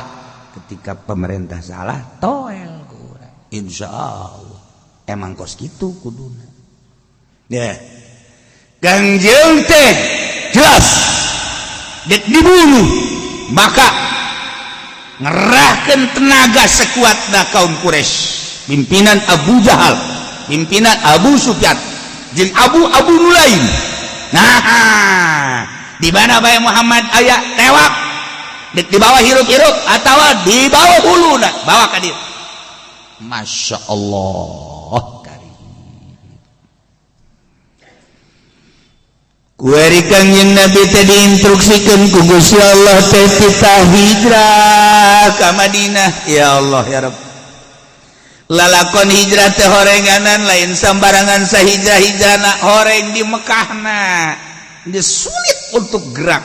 ketika pemerintah salah toel kurang, insya Allah emang kos gitu kuduna ya. Kangjeng teh jelas dek dibunuh, maka ngerahkan tenaga sekuatna kaum Quraisy, pimpinan Abu Jahal, pimpinan Abu Sufyan jeung Abu Abu nu lain. Nah, di mana bae Muhammad aya, tewak. Dek dibawa hirup-hirup atau dibawa hulu, nah, bawa ka dieu. Masya Allah karim. Kuari Kangjeng Nabi teh diinstruksikan ku Gusti Allah teh kita hijrah ka Madinah. Ya Allah, ya Rabb. Lalakon hijrah teh horenganan, lain sambarangan sahijrah hijrahna, horeng di Mekahna. Dia sulit untuk gerak.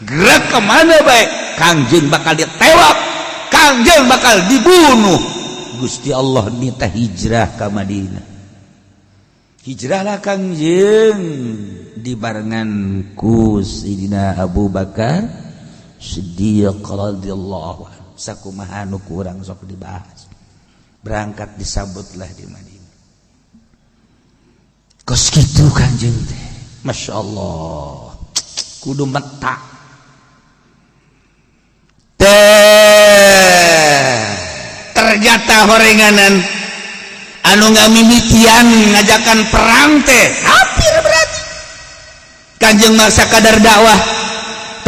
Gerak kemana baik? Kangjeng bakal ditewak, Kangjeng bakal dibunuh. Gusti Allah nita hijrah ke Madinah. Hijrahlah Kangjeng dibarengan ku Sayyidina Abu Bakar Siddiq radhiyallahu anhu. Sakumaha nu kurang sok dibahas. Berangkat, disambutlah di Madinah. Kos kitu Kanjeng teh. Masya Allah. Kudu metak. Teh ternyata horenganan anu ngamimitian ngajakan perang teh kafir, berarti Kanjeng masa kadar dakwah,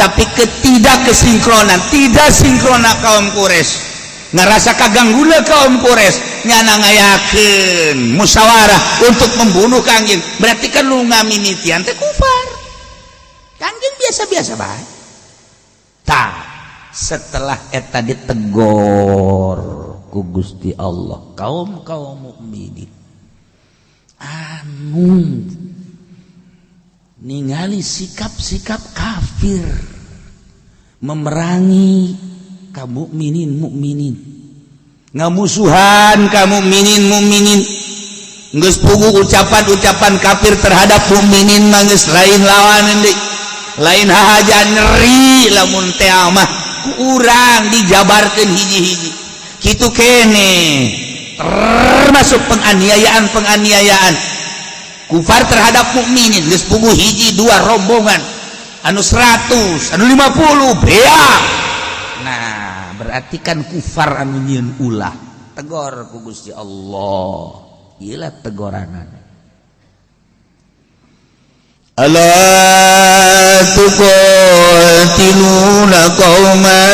tapi ketidak kesinkronan, tidak sinkrona kaum Quraisy, ngerasa kagangguna kaum Quraisy, nyana ngayakeun musyawarah untuk membunuh Kangjeng. Berarti kan lu ngamimitian teh kufar, Kangjeng biasa-biasa bae. Tah, setelah eta ditegor ku Gusti Allah kaum kaum mukminin anu ningali sikap-sikap kafir memerangi kaum mukminin mukminin, ngamusuhan kaum mukminin mukminin, geus puguh ucapan-ucapan kafir terhadap mukminin mah geus lain lawan deui, lain hahaja nyeri lamun teh mah ku urang dijabarkeun hiji-hiji kitu kene, termasuk penganiayaan-penganiayaan. Kufar terhadap mukminin geus puguh hiji dua rombongan anu 100, anu 50 beak. Nah, berarti kan kufar anu nyieun ulah. Tegor ku Gusti Allah. Ieu lah tegoranana. ألا تقاتلون قوما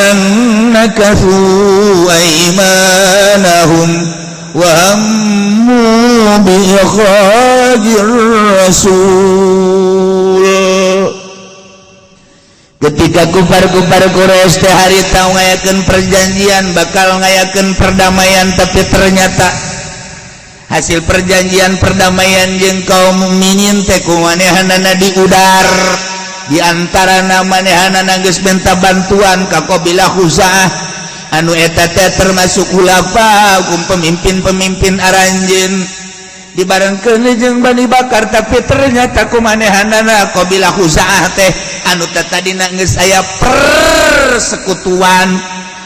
نكثوا أيمانهم وهموا بإخراج الرسول. Ketika kufar-kufar Quraisy teh harita ngayakeun perjanjian, bakal ngayakeun perdamaian, tapi ternyata hasil perjanjian perdamaian jeung kaum mukminin teh ku manehanana diudar. Di antara manehanana geus minta bantuan ka kabilah Khuzaah anu eta teh termasuk khulafa, hukum pemimpin-pemimpin aranjeun, dibarengkeun jeung Bani Bakar, tapi ternyata ku manehanana kabilah Khuzaah teh anu tadina geus aya persekutuan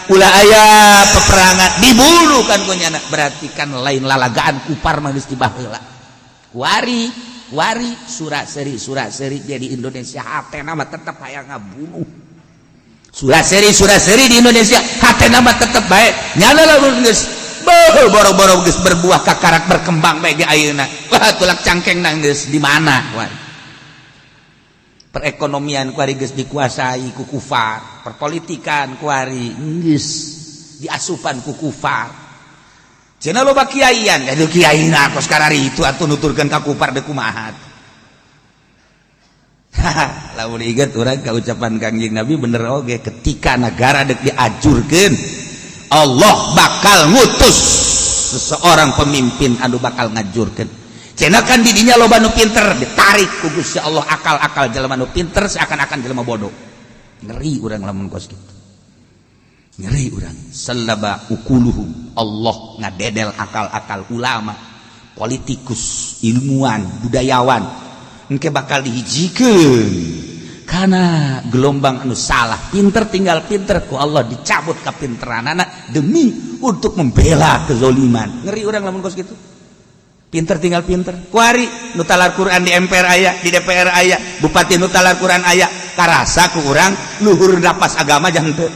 ulah aya peperangan dibunuh kan ku nyana. Berarti kan lain lalagaan, kufar mah geus dibaheula. Wari wari surat seri surat seri jadi Indonesia hatena mah tetep hayang ngabunuh. Surat seri surat seri di Indonesia hatena mah tetep bae. Nyana lamun geus boro-boro geus berbuah, kakarak berkembang bae di ayeuna. Wah, tulak cangkeng geus di mana. Wah, perekonomian kuari geus dikuasai ku kufar, perpolitikan kuari geus diasupan ku kufar. Cenah loba kiaian, aduh, kiai na kos karari itu atuh nuturkeun ka kufar deuk kumaha. Lamun inget urang ka ucapan Kangjeng Nabi, bener oge, ketika negara dek diajurkeun, Allah bakal ngutus seseorang pemimpin anu bakal ngajurkeun. Cenah kan didinya loba nu pinter, ditarik ku Gusti Allah akal-akal jelema nu pinter seakan-akan jelema bodoh. Ngeri urang lamun kos kitu, ngeri urang. Salaba ukuluhum, Allah ngadedel akal-akal ulama, politikus, ilmuwan, budayawan, engke bakal dihijikeun karena gelombang anu salah. Pinter tinggal pinter, ku Allah dicabut kapinteranana demi untuk membela kezoliman. Ngeri urang lamun kos kitu. Pinter tinggal pinter. Kuari nu talar Quran di MPR aya, di DPR aya, bupati nu talar Quran aya. Karasa ku urang luhur napas agama jangan teu,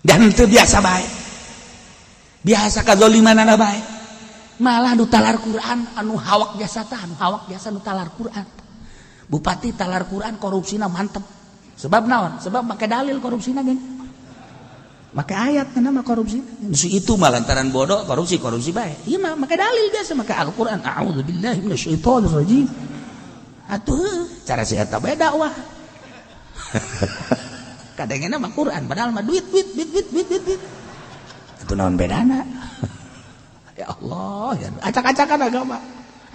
jangan teu, biasa bae, biasa kazolimanana bae. Malah nu talar Quran anu hawak jasa tah, anu hawak jasa nu talar Quran. Bupati talar Quran korupsina mantep. Sebab naon? Sebab make dalil korupsina geng, make ayat nama korupsi. Itu mah lantaran bodoh korupsi, korupsi bae. Iya mah make dalil biasa, make Al-Qur'an, a'udzubillahi minasyaitonir rajim. Atuh cara si eta bae dakwah kadangnya mah Quran, padahal mah duit, duit, duit, duit, duit, duit, duit. Itu naon bedana? Ya Allah ya, acak-acakan agama,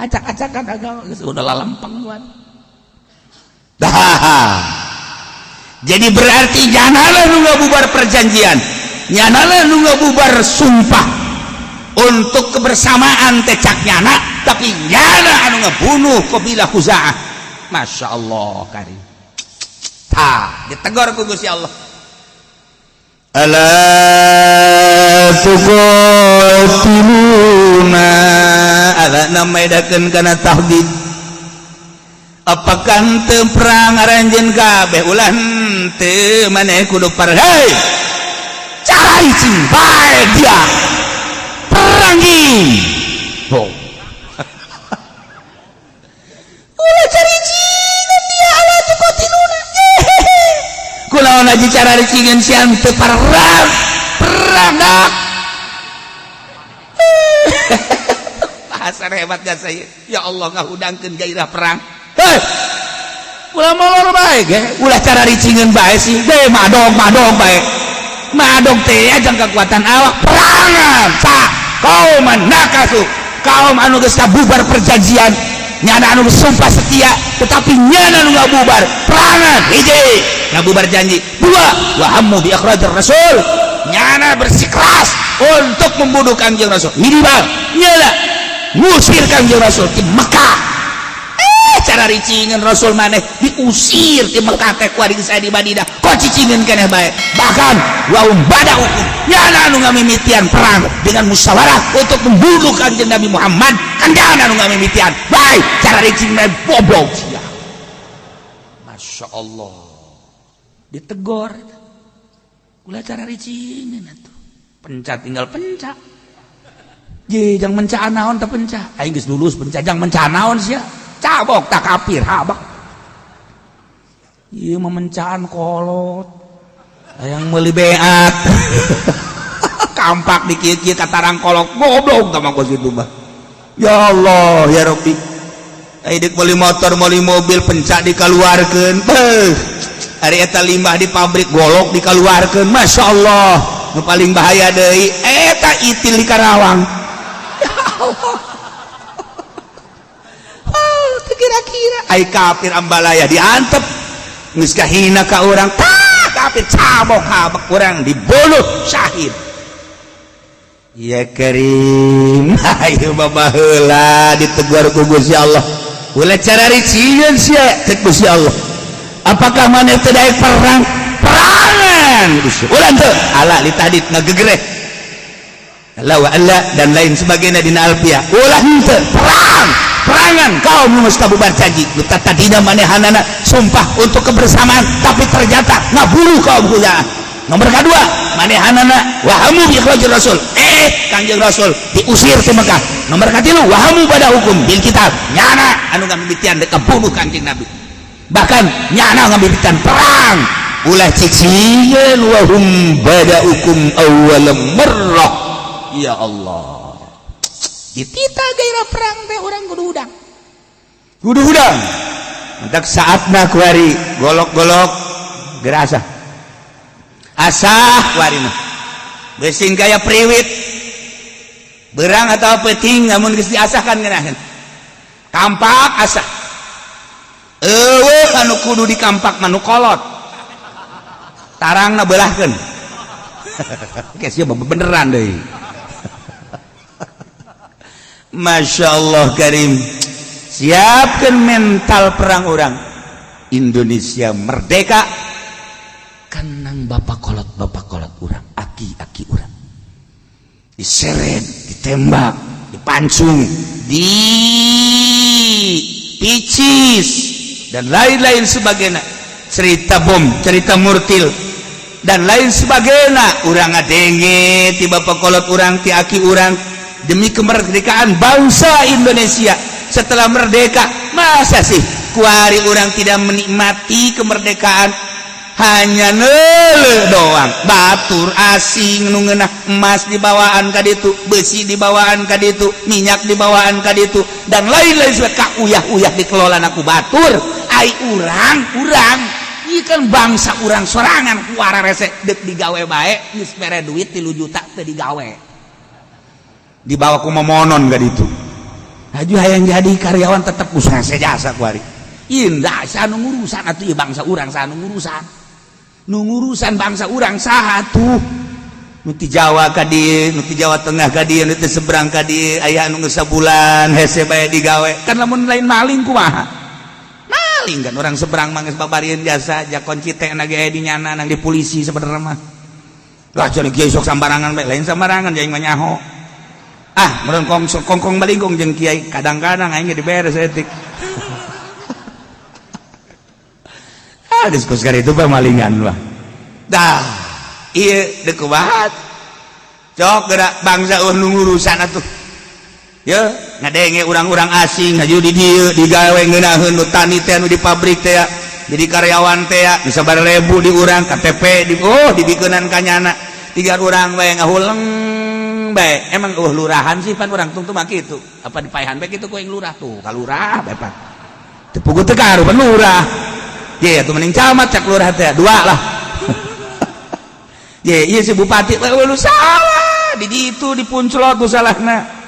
acak-acakan agama geus udah lalempeng tuan. Dah, jadi berarti janganlah nu bubar perjanjian, nyana nu bubar sumpah untuk kebersamaan teh cak nyana, tapi nyana anu ngebunuh kabilah Khuzaah. Masya Allah karim. Tah, ditegor ku Gusti Allah. ألا تقاتلون Ala namaidakeun kana tahdid, apakah henteu perang aranjeun kabeh? Ulah henteu, maneh kudu par. Hei, caricing bae dia perangi. Oh, ulah caricingan dia. ألا تقاتلون, kunaon aja cara ricingan siang teu perang? Perang dak. Bahasa hebat gak saya? Ya Allah, ngahudangkeun gairah perang. Hei, ulah molor bae ge, ulah cara ricingan bae sih ge, madog madog bae, madog teh ajang kekuatan awak. Perangan sa kaum nakasu, kaum anu geus bubar perjanjian, nyana anu sumpah setia, tetapi nyana anu bubar. Perangan hiji, ngabubar janji, dua, وهموا بإخراج الرسول, nyana bersikeras untuk membunuh Kangjeng Rasul, minimal nyala ngusir Kangjeng Rasul di Mekah. Eh, Cara ricingan Rasul maneh diusir di Mekah teh kuari saya di Madinah, kok cicingan keneh bae. Bahkan wahum bada'ukum, nyana anu ngamimitian perang dengan musyawarah untuk membunuh Kanjeng Nabi Muhammad, kan nyana anu ngamimitian bae. Cara ricing bae, goblok sia. Masya Allah, ditegor, ulah cara ricingan atuh, penca tinggal penca. Ye, jang mencaan naon teh penca? Aing geus lulus penca, jang mencaan naon sia? Cabok tak kafir habak. Ieu mah mencaan kolot. Hayang meuli beat. Kampak di kieu-kieu katarang kolok, goblok tah mah kos kitu mah. Ya Allah, ya Rabbi. Aing deuk meuli motor, meuli mobil, pencak dikaluarkeun. Beuh. Ari eta limbah di pabrik, golok dikaluarkeun. Masya Allah. Nu paling bahaya deui eta itil di Karawang. Ya Allah. Oh, kira-kira ai kafir ambalaya diantep geus kahina ka urang, tah kafir cabok habek urang, dibunuh syahid. Ya Karim, ayo baheula ditegur ku Gusti Allah, ulah cara ricieun sia. Cek Gusti Allah, apakah maneh teu daek perang? Perangan Gusti ulah teu ala litadit ngagegereh Allah wa Allah dan lain sebagainya dina alfiah. Ulah henteu perang, perangan kaum nu geus kabubar janji nu tadina manehanana sumpah untuk kebersamaan, tapi ternyata ngabunuh kaum Khuza'ah. Nomor kedua, manehanana wahamu bi ikhrajir rasul, Kangjeng Rasul diusir ke Mekah. Nomor katilu, wahamu bada'ukum bil qital, nyana anu ngamimitian dek bunuh Kangjeng Nabi, bahkan nyana ngamimitian perang. Ulah cicingkeun, wahum bada'ukum awwal marrah. Ya Allah, ditita gairah perang teh urang kudu hudang, kudu hudang. Mentak saatna kuari golok-golok gerasa asah kuari mah besing kaya priwit berang atau peting, namun geus diasah kan ngeunaheun. Kampak asah, eueuh anu kudu dikampak mah nu kolot, tarangna beulahkeun. Geus beneran deui. Masya Allah Karim, siapkan mental perang orang Indonesia merdeka. Kanang bapak kolot, bapak kolot orang, aki-aki orang diseret, ditembak, dipancung, di picis, dan lain-lain sebagainya. Cerita bom, cerita murtil, dan lain sebagainya urang ngadenge ti bapak kolot urang, ti aki urang, demi kemerdekaan bangsa Indonesia. Setelah merdeka, masa sih kuari orang tidak menikmati kemerdekaan, hanya neuleuh doang? Batur asing nu ngeunah, emas dibawaan ka ditu, besi dibawaan ka ditu, minyak dibawaan ka ditu, dan lain-lain sebagainya, ka uyah-uyah dikelola ku batur. Ai urang, urang ieu kan bangsa urang sorangan kuara rese deuk digawe bae, geus mere duit 3 juta teu digawe, dibawa ku momonon ka ditu. Haju hayang jadi karyawan tetep usaha jasa kuari. Indah saha nu ngurusan atuh ieu bangsa urang? Saha nu ngurusan? Nu ngurusan bangsa urang saha tuh? Nu ti Jawa ka dieu, nu ti Jawa Tengah ka dieu, nu ti seberang ka dieu. Aya anu geus sabulan hese bae digawe kan. Lamun lain maling kumaha? Maling kan orang seberang mah geus babarieun jasa, ja kunci teh na ge di nyana nang di polisi. Sebenarnya mah lah jadi kiai sok sambarangan bae. Lain sambarangan, jeung mah nyaho ah meureun kong kongkong balingkong jeung kiai. Kadang-kadang aing ge diberes etik. Ah, diskus kali itu pemalingan mah dah. Iya, dek kumaha cok gerak bangsa eueuh nu ngurusan atuh? Ya ngadenge urang-urang asing haju di dieu digawe ngeunaheun, nu tani teh, nu di pabrik teh jadi karyawan teh bisa ribu di urang KTP di oh dibikeunan ka nyana, tiga urang bae ngahuleng bae. Emang lurahan sih pan urang tungtu mah kitu, apa dipaehan bae kitu ku aing lurah tuh ka lurah bae pan teu puguh teu karupan lurah ye atuh, mending camat cak lurah teh dua lah ye. Ieu si bupati lu salah di ditu, dipunclot tuh salahna.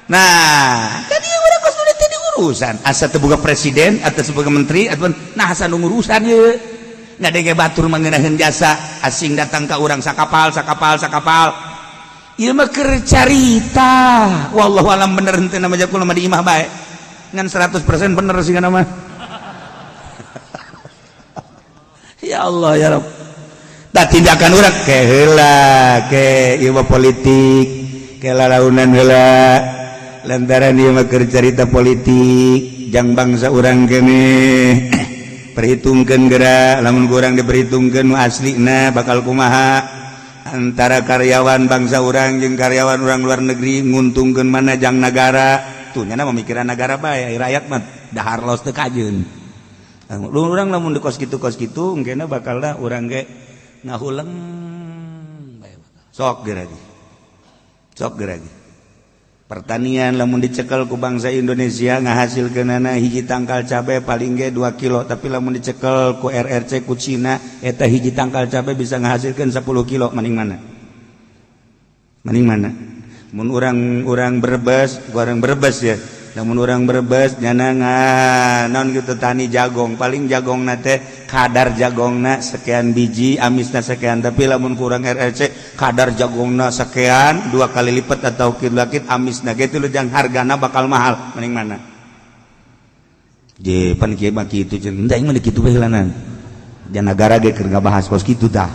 Nah, jadi urang kos nu teh diurusan asa teu boga presiden atau sebagai menteri atau nah asa nu ngurusan ye. Ngadenge batur mengenaheun jasa asing datang ka urang sakapal sakapal sakapal. Ieu mah keur carita, wallahu alam bener henteu, nama kula mah di imah bae. Ngan 100% bener sih mah. Ya Allah ya Rabb. Tak tindakan urang ke heula ke ieu politik, ke lalaunan heula. Lantaran ieu mah keur carita politik, jang bangsa urang keneh perhitungkeun geura, lamun kurang diperhitungkeun nu aslina bakal kumaha antara karyawan bangsa urang jeung karyawan urang luar negeri, nguntungkeun mana jang nagara. Tuh nyana memikiran nagara bae, rakyat mah dahar los teu kajeun. Lu urang lamun di kos kitu engkena bakalna urang ge ngahuleng bae bakal. Sok geura ge. Sok geura ge. Pertanian lamun dicekel ku bangsa Indonesia ngahasilkeunana hiji tangkal cabe paling ge 2 kilo, tapi lamun dicekel ku RRC ku Cina eta hiji tangkal cabe bisa ngahasilkeun 10 kilo. Maning mana? Maning mana? Mun urang-urang Brebes, urang Brebes ya. Lamun urang Brebes nyana naon gitu tani jagong, paling jagongna teh kadar jagongna sekian biji, amisna sekian, tapi lamun kurang RRC kadar jagongna sekian 2 kali lipat atau kilakit amisna gitu jang hargana bakal mahal. Mending mana? Je pan kieu mah kitu jeung teh mah kitu bae heulanan. Jangan negara ge keur ngabahas kos kitu tah.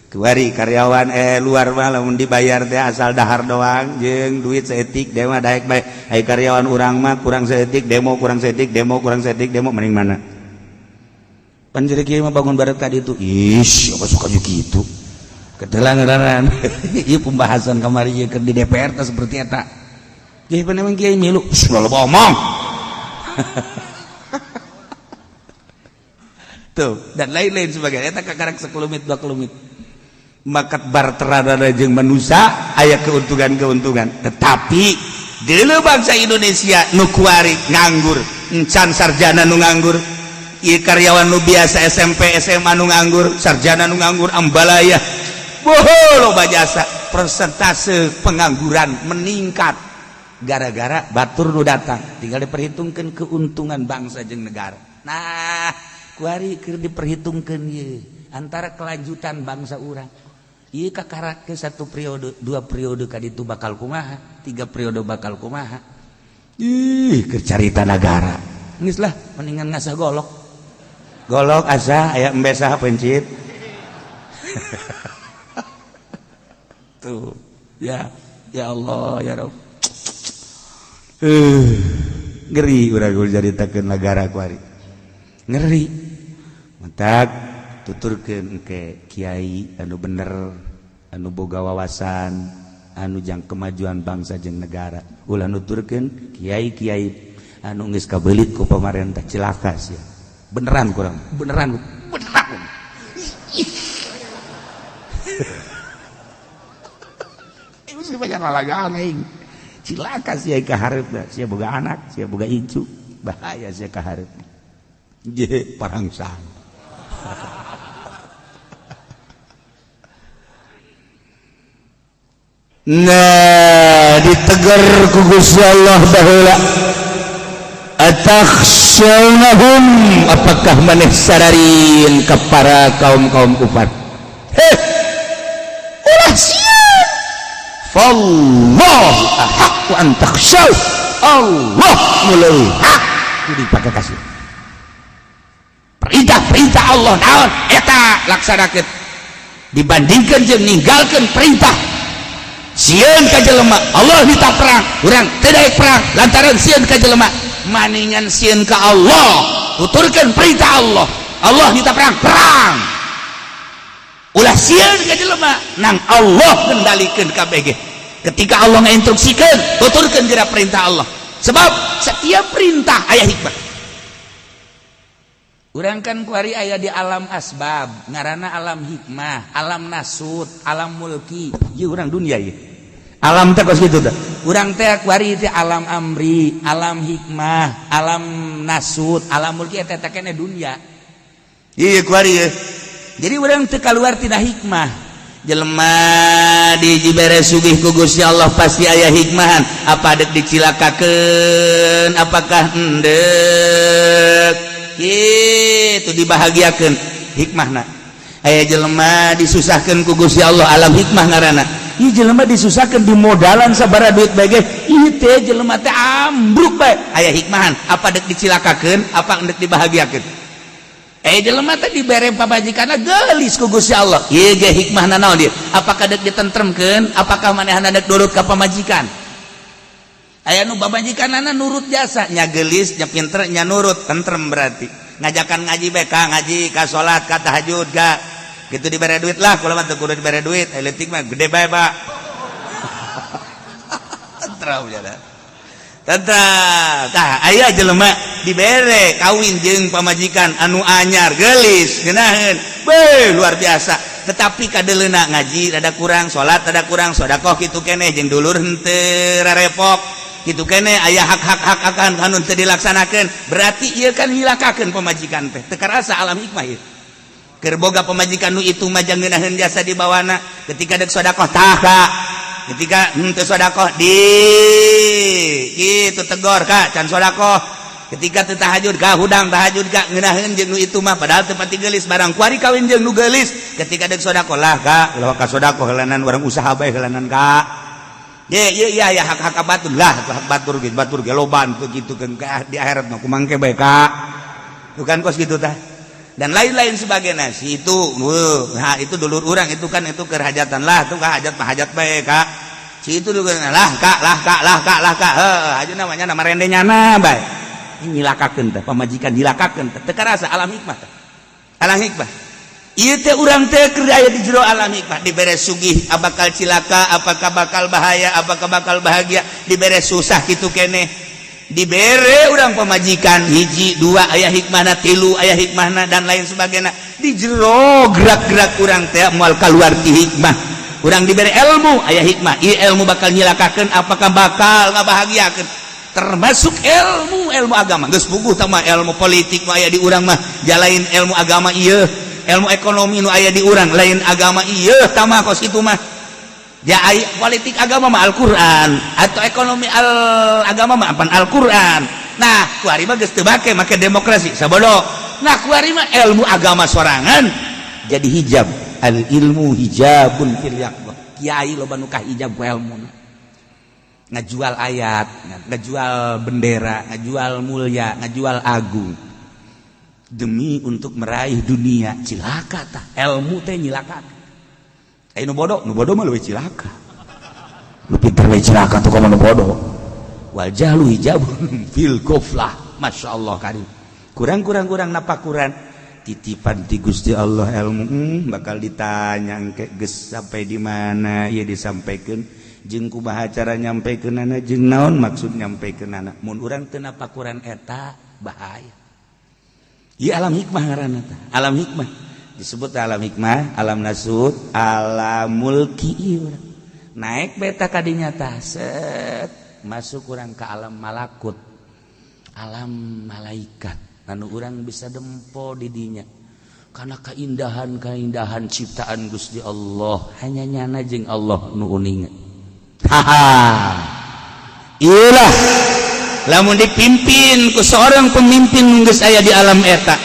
Kuari karyawan luar mah lamun dibayar teh asal dahar doang jeung duit seetik demo daek bae. Ai karyawan urang mah kurang seetik demo, kurang seetik demo, kurang seetik demo. Mending mana? Pan jadi kieu mah bangun barat tadi itu. Ih, apa suka juga gitu. Ketelangan. Ieu pembahasan kamari ieu keur di DPR teh seperti eta. Kieu pan emang kieu milu. Loba omong. Tuh, dan lain-lain sebagainya. Eta kakarak sekelumit dua kelumit. Makat barterada jeung manusia aya keuntungan-keuntungan, tetapi dulu bangsa Indonesia nu kuari nganggur, encan sarjana nu nganggur, ieu karyawan nu biasa SMP SMA nu nganggur, sarjana nu nganggur ambalaya boho loba jasa. Persentase pengangguran meningkat gara-gara batur nu datang, tinggal diperhitungkan keuntungan bangsa jeung negara. Nah, kuari keur diperhitungkeun ieu antara kelanjutan bangsa urang. Iya kakarak ke satu periode, dua periode kaditu bakal kumaha, tiga periode bakal kumaha. Ih, kecarita negara. Geus lah, mendingan ngasah golok. Golok asa aya embe saha pencit. Tuh, ya, ya Allah ya Rabb. Ngeri urang caritakeun negara kuari. Ngeri. Mentak tuturkeun ke kiai anu bener, anu boga wawasan, anu jang kemajuan bangsa jeung negara. Ulah nuturkeun kiai-kiai anu geus kabelit ku pamarentah, cilaka sia. Beneran kurang, beneran, beneran. Ieu banyak lalagaan aing. Cilaka sia ka hareupna, sia boga anak, sia boga incu, bahaya sia ka hareup. Je parangsang. Nah, ditegar ku Gusti Allah baheula. Atakhsyawnahum, apakah maneh sararin ka para kaum-kaum kufar? Heh, ulah sieun. Fallahu ahaqqu an takhsyaw. Allah mulai hak dipake kasih. Perintah-perintah Allah naon eta laksanakeun dibandingkeun jeung ninggalkeun perintah. Sieun ka jelema, Allah nitah perang, urang teu daek perang lantaran sieun ka jelema. Maningan sieun ka Allah, tuturkeun perintah Allah. Allah nitah perang, perang. Ulah sieun ka jelema, nang Allah kendalikeun kabeh. Ketika Allah ngainstruksikeun, tuturkeun geura perintah Allah. Sebab setiap perintah aya hikmah. Urang kan kuari aya di alam asbab, ngaranna alam hikmah, alam nasut, alam mulki. Ieu urang dunia ieu. Alam teh kos kitu teh. Urang teh kuari teh alam amri, alam hikmah, alam nasut, alam mulki eta teh kene dunia. Ieu kuari ieu. Jadi urang teu kaluar tina hikmah. Jelema dibere sugih ku Gusti Allah pasti aya hikmahan. Apa dek dicilakakeun, apakah endek gitu dibahagiakeun hikmahna. Aya jelema disusahkeun ku Gusti Allah, alam hikmah ngaranna. Ieu jelema disusahkeun, di modalan sabaraha duit bae ge, ieu teh jelema teh ambruk bae. Aya hikmahan, apa dek dicilakakeun, apa dek dibahagiakeun. Eh, jelema teh dibere pamajikanna geulis ku Gusti Allah. Ieu ge hikmahna naon dia? Apakah dek ditentremkeun, apakah manehna dek nurut ka pamajikan? Aya nu pamajikanana nurut jasa nya, geulis nya, pinter nya, nurut, tentrem. Berarti ngajakan ngaji bae ka ngaji, ka salat, ka tahajud, ka gitu, dibere duit lah. Kula mah teu kudu dibere duit, eh, leutik mah gede bae, Pak. Tentrem ya, tentrem. Tah, aya jelema dibere kawin jeung pamajikan anu anyar, geulis, ngeunaheun, beuh, luar biasa, tetapi kadeleuna ngaji rada kurang, salat rada kurang, sedekah kitu keneh, jeung dulur henteu rarepok kitu keneh, aya hak-hak hak akan anu teu dilaksanakeun. Berarti ieu kan hilakakeun pamajikan teh. Teu karasa alam hikmah ieu. Keur boga pamajikan nu itu mah ngeunaheun jasa di bawana. Ketika dek sedekah, tah ka, ketika henteu sedekah di kitu tegor, ka can sedekah. Ketika teu tahajud, ka hudang tahajud, ka ngeunaheun jeung nu itu mah, padahal teu pati geulis. Barang kuari kawin jeung nu geulis, ketika dek sedekah lah, ka ulah ka sedekah heulanan, urang usaha bae heulanan, ka. Ye ye ya ya, hak hak batur lah, hak batur ge, batur ge loban teu kitu kan di akhirat mah kumangke bae, ka. Itu kan kos gitu tah dan lain-lain sebagainya. Si itu, nah, itu dulur orang itu kan, itu kerhajatan lah tuh, kak, hajat mah hajat bae, kak. Si itu juga lah, kak, lah, kak, lah, kak, lah, kak. Heuh, aja namanya nama rende nyana bae. Ini nyilakakeun teh pamajikan, dilakakeun teh. Teu karasa alam hikmah teh, alam hikmah ieu teh. Urang teh keur aya di jero alam hikmah. Dibere sugih bakal cilaka, apakah bakal bahaya, apakah bakal bahagia? Dibere susah kitu keneh. Dibere urang pamajikan hiji dua aya hikmahna, tilu aya hikmahna, dan lain sebagainya. Di jero gerak-gerak urang teh moal keluar ti hikmah. Urang diberi ilmu aya hikmah, ieu ilmu bakal nyilakakeun, apakah bakal ngabahagiakeun? Termasuk ilmu ilmu agama geus puguh tah mah. Ilmu politik mah aya di urang mah, jalain ilmu agama ieu. Ilmu ekonomi nu aya di urang lain agama ieu tah mah, kos itu mah ya. Politik agama mah Al-Qur'an, atau ekonomi al agama mah apa Al-Qur'an. Nah, kuari mah geus teu make, make demokrasi sabodo. Nah, kuari mah ilmu agama sorangan jadi hijab. Al ilmu hijabun fil yaqظah. Kiai loba nu hijab ku ilmu, ngajual ayat, ngajual bendera, ngajual mulia, ngajual agung demi untuk meraih dunia. Cilaka tah ilmu teh, nyilaka. Eh, nu bodoh, nu bodoh mah leuwih cilaka. Nu pinter we cilaka tuh komo nu bodoh. Wal jahlu hijabun fil ghaflah. Masya Allah karim. Kurang kurang kurang napakuran titipan ti Gusti Allah ilmu, bakal ditanya engke geus sampai di mana ieu disampaikan, jeung kumaha cara nyampekeunana, jeung naon maksud nyampekeunana. Mun urang teu napakuran eta bahaya. Ieu alam hikmah ngaranna tah. Alam hikmah disebut alam hikmah, alam nasut, alam mulki. Ieu urang naik beta kadinya tah, set, masuk urang ke alam malakut, alam malaikat anu urang bisa dempo di dinya karena keindahan-keindahan ciptaan Gusti Allah, hanya nyana jeung Allah nu uninga. Haha, iyalah, lamun dipimpin ku seorang pemimpin geus aya di alam eta.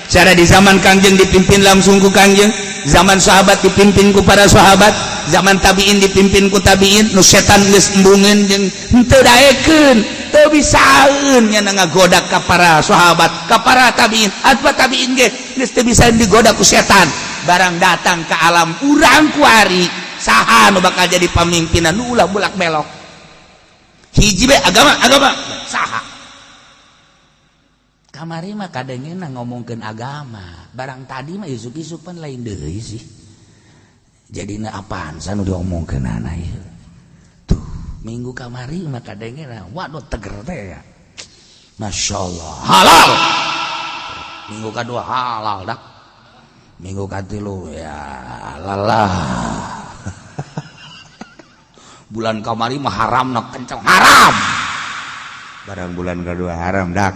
Cara di zaman Kangjeng dipimpin langsung ku Kangjeng, zaman sahabat dipimpin ku para sahabat, zaman tabiin dipimpin ku tabiin. Nu setan geus embungeun jeung henteu daekeun, teu bisaeun nya ngagoda ka para sahabat, ka para tabiin. Atau tabiin ge geus teu bisa digoda ku setan. Barang datang ke alam urang kuari, saha nu bakal jadi pamimpinan? Nu ulah bulak belok hiji be, agama agama saha? Kamari mah kadangena ngomongkeun agama, barang tadi mah isuk-isuk pan lain deui sih. Jadi na apaan sanu diomongkeun anak ieu tuh? Minggu kamari mah kadangena, waduh, teger teh ya, Masya Allah, halal. Minggu kedua halal dak, minggu katilu ya halal lah. Bulan kamari mah haram nak kenceng haram. Barang bulan kedua haram dak,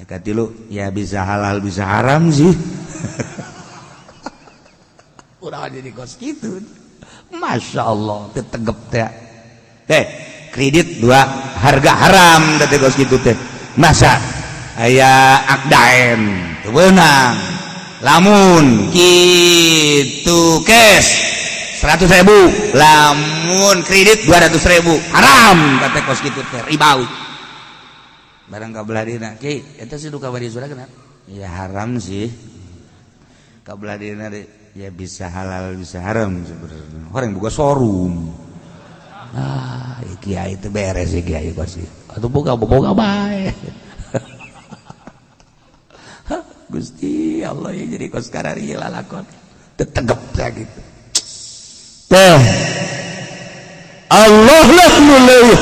katilu ya bisa halal bisa haram sih. Udah jadi kos gitu. Masya Allah, tetegep teh teh kredit dua harga haram teh kos gitu teh. Masa aya akdaen teu beunang, lamun gitu cash. 100.000, lamun kredit 200.000. Haram kata kos kitu teh, ribawi. Barang ka belah dina ki eta sih duka bari surah kena ya haram sih ka belah dina ya, bisa halal bisa haram sebenarnya. Orang buka showroom, ah, kiai itu beres sih, kiai pasti atau boga boga bae. Gusti Allah ya, jadi kos karari lalakon tetegep ya gitu teh. Allah lah mulai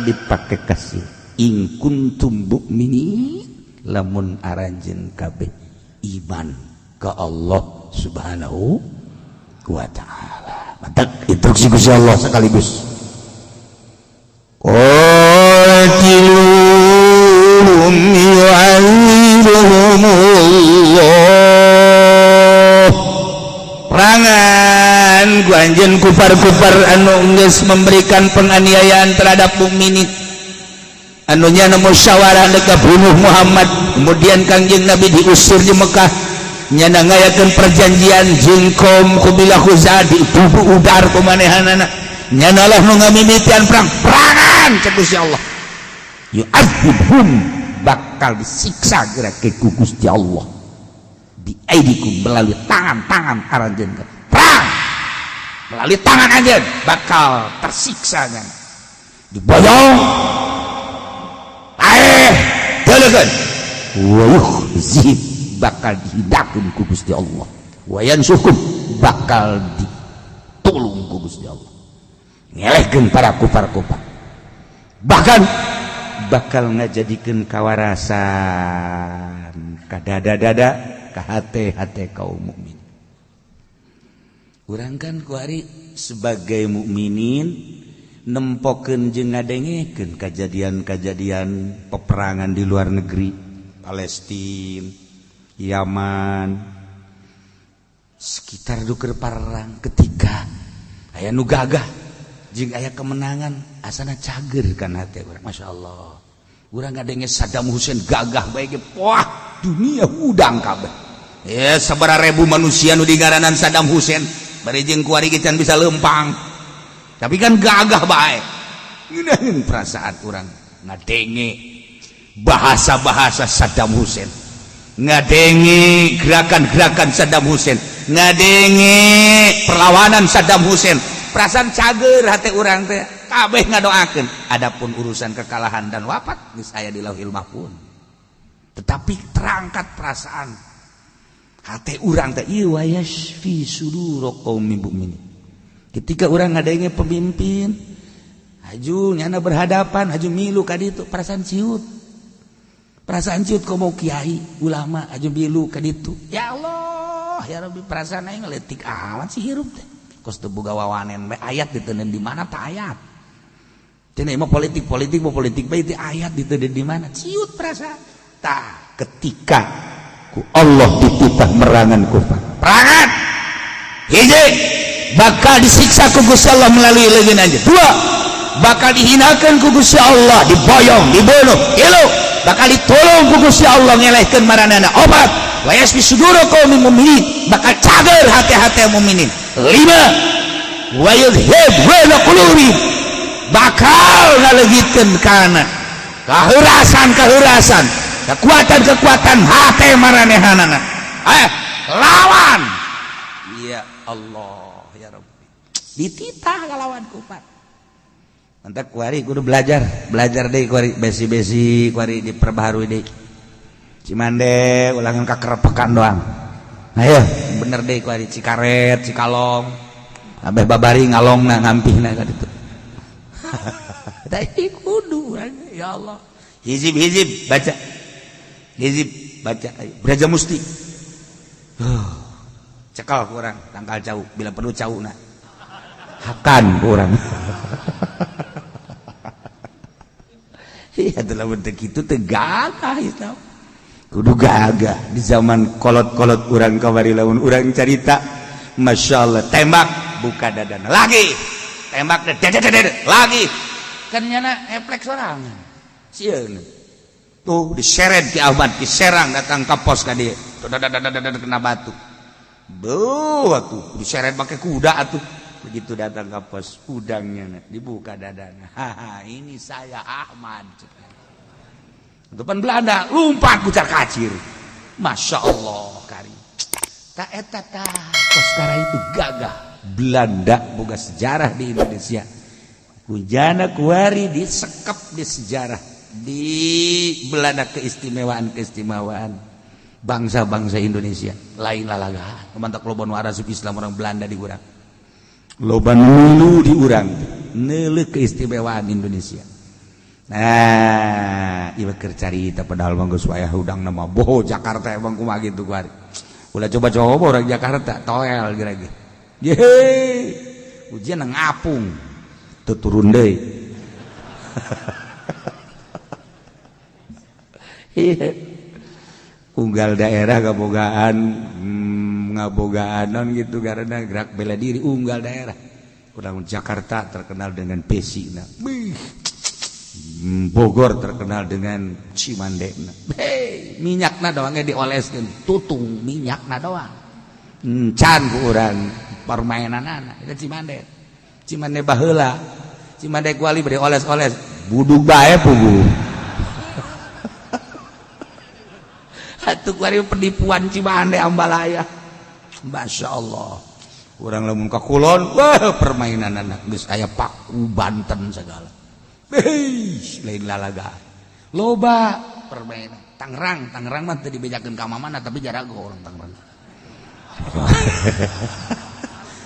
dipakai kasih in kuntum mukminin, lamun aranjeun kabeh iman ke Allah Subhanahu wa Ta'ala. Mantap instruksi Gusti Allah sekaligus. Qatiluhum yu'adzibuhumullah. Perangan ku anjeun kufar-kufar anu geus memberikan penganiayaan terhadap mukminin, anu nyana musyawarah deka bunuh Muhammad, kemudian Kangjeng Nabi diusir di Mekah, nyana ngayakeun perjanjian jeung kaum kabilah Khuza'ah, ditubuh udar ku manehanana, nyana lah nu ngamimitian perang. Perangan cek Gusti Allah, yu'adzibhum, bakal disiksa geura ku Gusti Allah, bi aidikum, melalui tangan-tangan aranjeun. Perang melalui tangan anjeun bakal tersiksa kan, diboyong aeh delegeun, wa yukhzihim, bakal dihinakeun ku Gusti Allah, wa yansurkum, bakal ditulung ku Gusti Allah, ngelehkeun para kufar-kufar, bahkan bakal ngajadikeun kawarasan ka dada-dada, ka hate-hate kaum mukmin. Urang kan kuari sebagai mukminin nempokeun jeung ngadengekeun kejadian-kejadian peperangan di luar negeri, Palestina, Yaman, sekitar duker perang. Ketika aya nu gagah jeung aya kemenangan, asana cager kan hati urang, Masya Allah. Urang ngadenge Saddam Hussein gagah bae ge, wah, dunia hudang kabeh ya, sabaraha ribu manusia nu digaranan Saddam Hussein, bari jeung kuari ge can bisa lempang, tapi kan gagah bae. Ngeunaheun perasaan urang ngadenge bahasa-bahasa Saddam Hussein, ngadenge gerakan-gerakan Saddam Hussein, ngadenge perlawanan Saddam Hussein, perasaan cager hati urang teh, kabeh ngadoakeun. Adapun urusan kekalahan dan wafat geus aya di Lauhil Mahfuz, tetapi terangkat perasaan hati urang teh. Ieu wa yashfi sudur qaumin mukminin. Ketika urang ngadenge pemimpin haju nyana berhadapan, haju milu ka ditu, perasaan ciut, perasaan ciut. Komo kiai ulama haju milu ka ditu, ya Allah ya Rabbi, perasaan aing leutik amat sih hirup teh, kos teu boga wawanen bae. Ayat diteundeun di mana tah? Ayat cenah mah politik, politik mau politik bae, itu ayat diteundeun di mana? Ciut perasaan tah. Ketika ku Allah dititah merangan kufar, perangan, hiji, bakal disiksa ku Gusti Allah melalui leungeun anjeun; dua, bakal dihinakan ku Gusti Allah, diboyong, dibunuh; tilu, bakal ditolong ku Gusti Allah ngelehkeun maranana; opat, wa yashfi sudur qaumin mukminin, bakal cager hati-hati mukminin; lima, wa yudhib ghaiza qulubihim, bakal ngaleungitkeun kana kaheurasan-kaheurasan, kekuatan-kekuatan hati maranehanana. Eh, lawan, ya Allah ya Rabbi, dititah lawan kufar. Mantap, kuari kudu belajar, belajar deh kuari, besi-besi kuari diperbaharui deh. Cimande ulangan kakerepekan doang. Ayo bener deh kuari, Cikaret, Cikalong, abeh babari ngalongna, ngampihna ka ditu. Tapi kudu, ya Allah. Hizib hizib baca. Hizib baca, ayo. Beraja musti. Cekal kurang, tangkal jauh, bila perlu jauh nah. Hakan kurang. Iya, dalam bentuk itu tegakah itu. Kudu gagah di zaman kolot-kolot urang kamari, lamun urang carita, Masya Allah, tembak buka dadana lagi, tembak dede lagi, kan nyana refleks sorangan sieun. Tuh diseret Ki Ahmad Ki Serang datang ke pos ka dieu, kena batu. Beuh atuh diseret make kuda atuh. Begitu datang ke pos udangnya dibuka dadana. Haha, ini saya Ahmad. Depan Belanda lompat kucar kacir. Masya Allah kari. Tak eta tah Koskara itu gagah. Belanda boga sejarah di Indonesia. Kujana kuari disekep di sejarah di Belanda keistimewaan-keistimewaan bangsa-bangsa Indonesia. Lain lalaga. Mantak loba nu arasup Islam orang Belanda di urang. Loba nu di urang neuleuh keistimewaan Indonesia. Nah, ieu keur carita padahal mah geus wayah hudang nama boho Jakarta emang kumaha kitu kuari. Ulah coba-coba orang Jakarta toel geura ge. Yehe. Ujian ngapung. Teu turun deui. Unggal daerah kabogaan ngabogaan non gitu karena gerak bela diri unggal daerah. Urang Jakarta terkenal dengan pesina. Bogor terkenal dengan Cimande. Hei, minyakna doang ge dioleskeun, tutung minyakna doang. Can ku urang permainanana eta Cimande. Cimande baheula. Cimande kuali bade oles-oles, budug bae puguh. Atuh kuari penipuan Cimande ambalaya. Masya Allah. Urang lamun ka kulon, wah permainan anak geus aya Paku Banten segala. Hei, lain lalaga. Loba permainan. Tangerang, Tangerang mah teu dibejakeun ka mana tapi jarago orang Tangerang.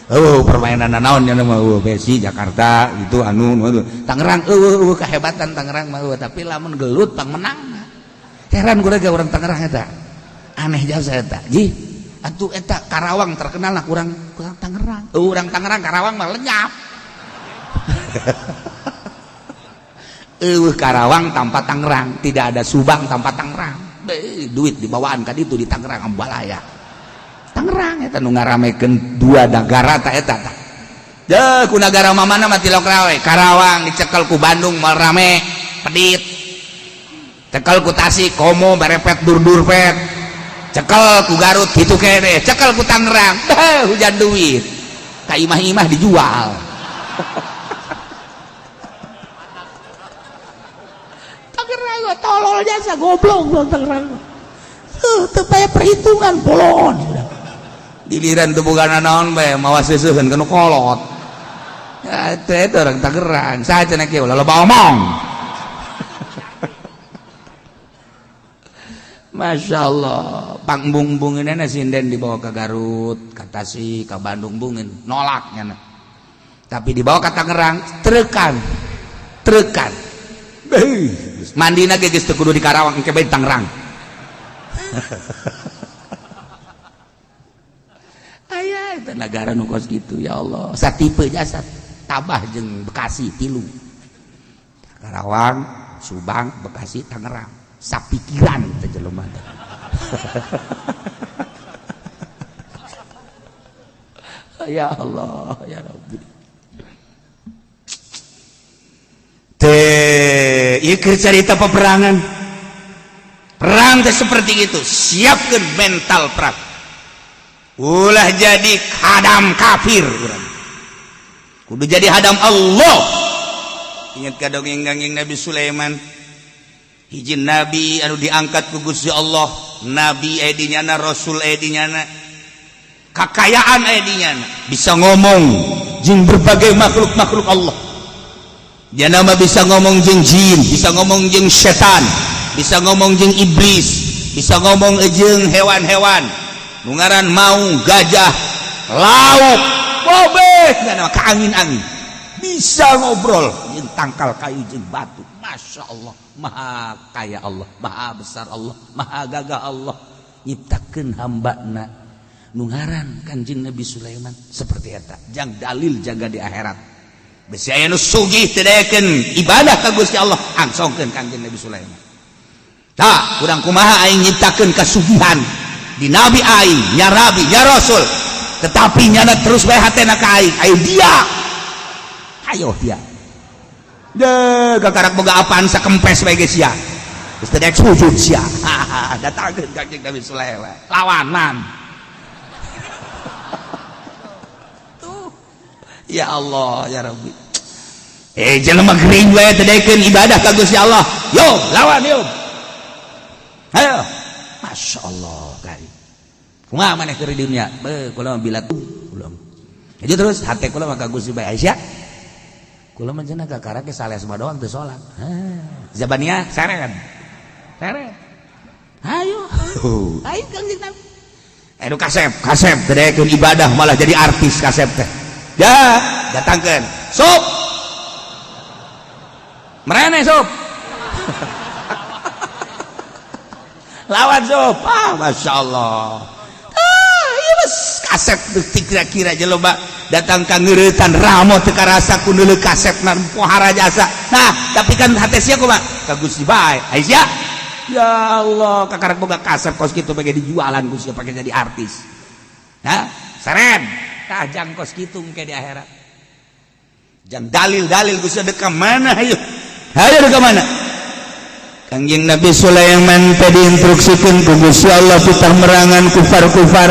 Oh, permainan naon nya mah besi Jakarta itu anu Tangerang eueuh kehebatan Tangerang mah tapi lamun gelut pang menang. Heran gua ge orang Tangerang eta. Aneh jasa eta. Ji, atuh eta Karawang terkenal lah kurang kurang Tangerang. Urang Tangerang Karawang mah lenyap. Eueuh Karawang tanpa Tangerang, tidak ada Subang tanpa Tangerang. Beuh, duit dibawaan ka ditu di Tangerang ambalaya. Tangerang eta nu ngaramekeun dua nagara ta eta tah. Deuh ku nagara mamana mah tilok rawe. Karawang dicekel ku Bandung moal rame, pedit. Cekel ku Tasik komo barepet dur-dur pet. Cekel ku Garut kitu kene, cekel ku Tangerang, beuh hujan duit. Ka imah-imah dijual. Tangerang tolol jasa goblok bang Tangerang. Teu paya perhitungan bolon. Giliran teu boga naon bae mawa seuseuheun kana kolot. Ya eta orang Tangerang, saha cenah kieu ulah loba omong. Masya Allah, pangbung-bunginna sinden dibawa ke Garut, ke Tasik, ke Bandung bungin, nolaknya. Tapi dibawa ke Tangerang, trekan, trekan. Mandina ge geus teu kudu di Karawang, engke bae di Tangerang. Aya eta nagara nu kos kitu ya Allah. Satipe jasa Tabah jeung Bekasi tilu. Karawang, Subang, Bekasi, Tangerang. Sapikiran teh jelema teh. Ya Allah, ya Rabbi. Teh, ieu keur carita peperangan. Perang teh seperti itu, siapkeun mental perang. Ulah jadi hadam kafir urang. Kudu jadi hadam Allah. Ingat ka dongeng Kangjeng Nabi Sulaiman. Hiji nabi anu diangkat ku Gusti Allah, nabi aya di nyana, rasul aya di nyana, kakayaan aya di nyana, bisa ngomong jeung berbagai makhluk-makhluk Allah. Dia nama bisa ngomong jeung jin, bisa ngomong jeung setan, bisa ngomong jeung iblis, bisa ngomong jeung hewan-hewan. Nu ngaran maung, gajah, lauk, bobeh, nama ka angin-angin. Bisa ngobrol jeung tangkal kayu jeung batu. Masya Allah, maha kaya Allah, maha besar Allah, maha gagah Allah. Nyiptakeun hambana nu ngaran Kanjeng Nabi Sulaiman seperti eta. Jang dalil jaga di akhirat. Besi aya nu sugih teu daekeun ibadah ka Gusti Allah, angsongkeun Kanjeng Nabi Sulaiman. Tah, urang kumaha aing nyiptakeun kasugihan di nabi aing, nya rabi, nya rasul. Tetapi nyana terus bae hatena ka aing, ayo dia. Ayo dia. Deh, kakarak boga apaan sakempes bae geus sia. Geus teu daek sujud sia. Datangkeun Kanjeng Nabi Sulaiman. Lawanan. Ya Allah, ya Rabbi. Eh, jelema gering wae teu daekeun ibadah ka Gusti Allah. Yo, lawan yo. Ayo. Masya Allah, kari. Kumaha maneh keur di dunia? Beuh, kula mah bila tuh, kula. Jadi terus hate kula mah ka Gusti bae Aisyah. Kula mah cenah kakara ke saleh semua doang teu salat. Zabaniyah seren. Seren. Ayo. Ayo Kangjeng Nabi. Aduh, kasep, kasep teu daekeun ibadah, malah jadi artis kasep teh. Ya, datangkeun. Sup. Merene sup. Lawan sup. Ah, Masya Allah. Ah, iya bes kasep kira-kira jelema datang ka ngeuretan ramo teu karasa ku neuleuh kasep na pohara jasa. Nah, tapi kan hate sia kumaha? Ka Gusti bae. Aisyah. Ya Allah, kakarak boga kasep kos kitu bage dijualan ku sia pake jadi artis. Hah? Seren. Tah jang kos kitu engke di akhirat. Jang dalil-dalil Gusti dek ka mana ayo? Hayo dek ka mana? Kangjeng Nabi Sulaiman teh diinstruksikeun ku Gusti Allah titah merangan kufar-kufar.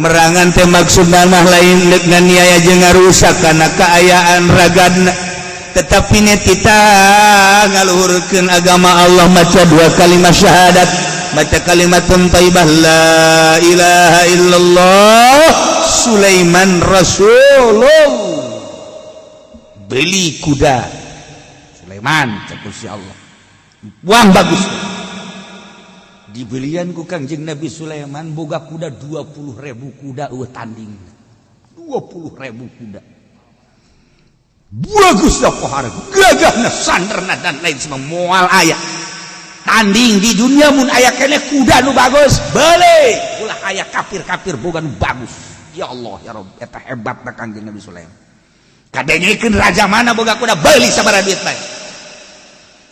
Merangan teh maksudna mah lain deuk nganiaya jeung ngarusak kana kaayaan ragadna, tetapi nya titah ngaluhurkeun agama Allah, maca dua kalimat syahadat, maca kalimat thayyibah, la ilaha illallah, Sulaiman Rasulullah. Beli kuda Sulaiman, cek Gusti Allah, buang bagus. Dibelian ku Kangjeng Nabi Sulaiman boga kuda 20.000 kuda, eueuh tanding. 20.000 kuda bagus dah, pohara gagahna, sanderna, dan lain semua, moal aya tanding di dunia. Mun aya keneh kuda nu bagus, beli. Ulah aya kafir-kafir boga nu bagus. Ya Allah, ya Rabb, eta hebat na Kangjeng Nabi Sulaiman. Kadengekeun raja mana boga kuda, beli sabaraha duit bae.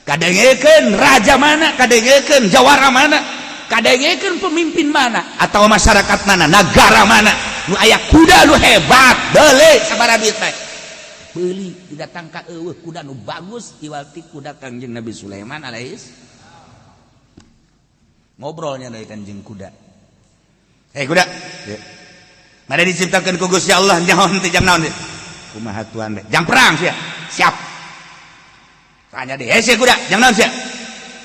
Kadengekeun raja mana, kadengekeun jawara mana, kadengekeun pemimpin mana atau masyarakat mana, negara mana nu aya kuda nu hebat, beli sabaraha duit bae. Beli, didatangkan, eueuh kuda nu bagus iwalti kuda Kangjeng Nabi Sulaiman alaihis. Ngobrolnya dari Kanjeng kuda. Hei kuda, ya. Mana diciptakan ku Gusti Allah nyaho teh jang naon teh? Kumaha tuan teh? Jang perang sia. Siap. Tanya deh, hei sia kuda, jang naon sia?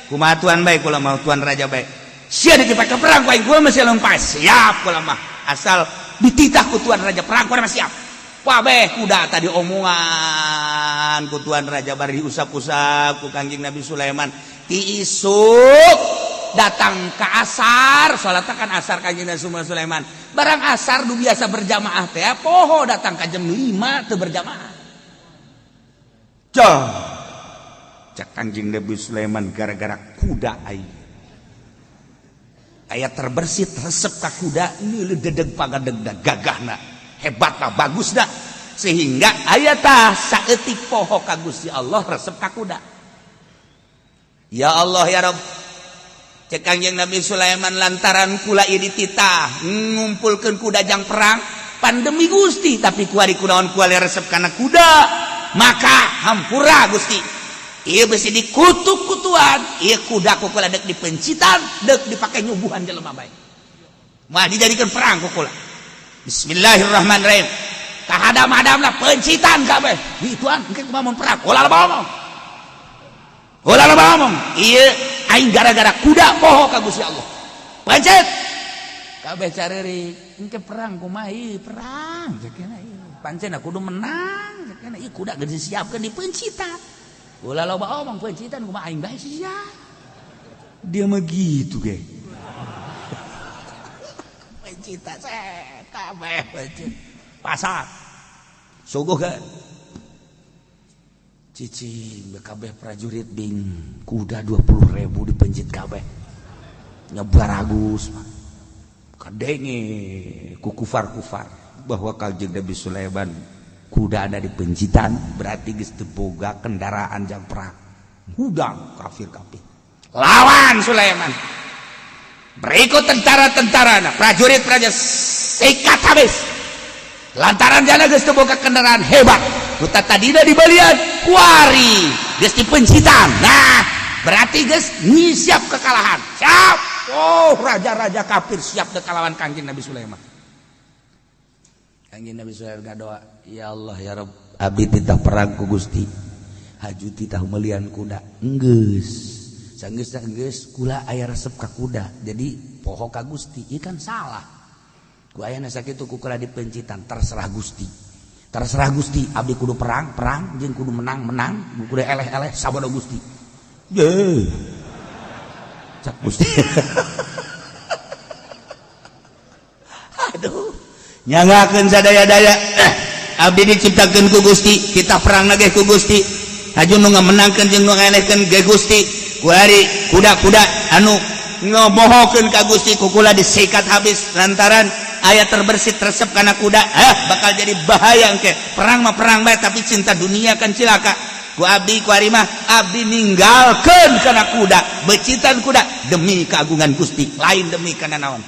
Kumaha tuan bae, kula mau tuan raja bae. Sia dipake perang ku aing, kula mah sia lompat. Siap kula mah. Asal dititah ku tuan raja perang kula mah siap. Wabeh kuda tadi omongan ku tuan raja, bari diusap-usap ku Kangjeng Nabi Sulaiman. Ti isuk datang ke asar, salat kan asar Kangjeng Nabi Sulaiman. Barang asar du biasa berjamaah teh poho datang ke jam 5 teu berjamaah. Cah. Cak Kangjeng Nabi Sulaiman, gara-gara kuda aing. Aya terbersit resep ka kuda, neuleuh dedeg pagadegna, gagahna, hebatlah, bagus dah, sehingga aya tah saeutik poho ka Gusti Allah, resep ka kuda. Ya Allah, ya Rabb, cek Kangjeng Nabi Sulaiman, lantaran kula ieu dititah ngumpulkeun kuda jang perang pandemi Gusti, tapi kuari kunaon kuali resep kana kuda, maka hampura Gusti, ieu besi dikutuk kutuan ieu kuda ku kula dek dipencitan, dek dipake nyubuhan jelema bae, mah dijadikan perang ku kula. Bismillahirrahmanirrahim. Kahadam-hadamlah pencitan kabeh. Di tuan, engke kumaha mun perang? Ulah loba omong. Ulah loba omong. Ieu aing gara-gara kuda poho ka Gusti Allah. Pencet. Kabeh careurik. Engke perang kumaha ieu? Perang cekena ieu. Pancen kudu menang cekena ieu kuda geus disiapkeun di pencitan. Ulah loba omong, pencitan kumaha aing bae sia. Dia mah gitu ge. Pencita kabeh pencit. Pasar. Suguh ke. Cicing kabeh prajurit bing kuda 20.000 dipencit kabeh. Nyebar agus mah. Kadenge ku kufar-kufar bahwa Kanjeng Nabi Sulaiman kuda ada di pencitan, berarti geus teu boga kendaraan jang perang. Hudang kafir-kafir. Lawan Sulaiman. Berikut tentara-tentara, prajurit-prajurit sikat habis. Lantaran jana geus teu boga kendaraan hebat. Nu tadina dibalian kuari geus dipencitan. Nah, berarti geus siap kekalahan. Siap. Oh, raja-raja kafir siap kekalahan Kanjeng Nabi Sulaiman. Kanjeng Nabi Sulaiman ngadoa, ya Allah ya Rabb, abdi titah perang ku Gusti, haju titah melian kuda, enggeus sanggeus enggeus kula aya resep ka kuda, jadi poho ka Gusti. Ieu kan salah ku ayana sakitu ku kula dipencitan. Terserah Gusti, terserah Gusti, abdi kudu perang perang jeung kudu menang menang, kudu eleh eleh, sabodo Gusti. Ye, cak Gusti, aduh, nyangakeun sadaya-daya. Abdi diciptakeun ku Gusti, kita perang nage ku Gusti, haju nu ngamenangkeun jeung nu ngelehkeun ge Gusti. Kuari kuda-kuda anu ngobohokeun ka Gusti ku kula disikat habis lantaran aya terbersit resep kana kuda. Bakal jadi bahaya engke. Perang mah perang bae, tapi cinta dunia kan cilaka. Ku abdi, kuari mah abdi ninggalkeun kana kuda, becitan kuda demi keagungan Gusti, lain demi kana naon,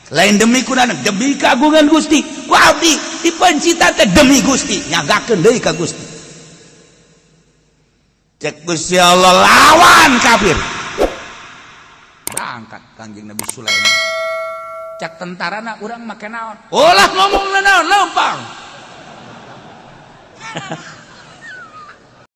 lain demi kuda, demi keagungan Gusti. Ku abdi dipencita teh demi Gusti, nyagakeun deui ka Gusti. Cek Gusti Allah, lawan kafir. Berangkat Kanjeng Nabi Sulaiman. Cak tentarana, urang make naon? Ulah ngomong naon, lempang.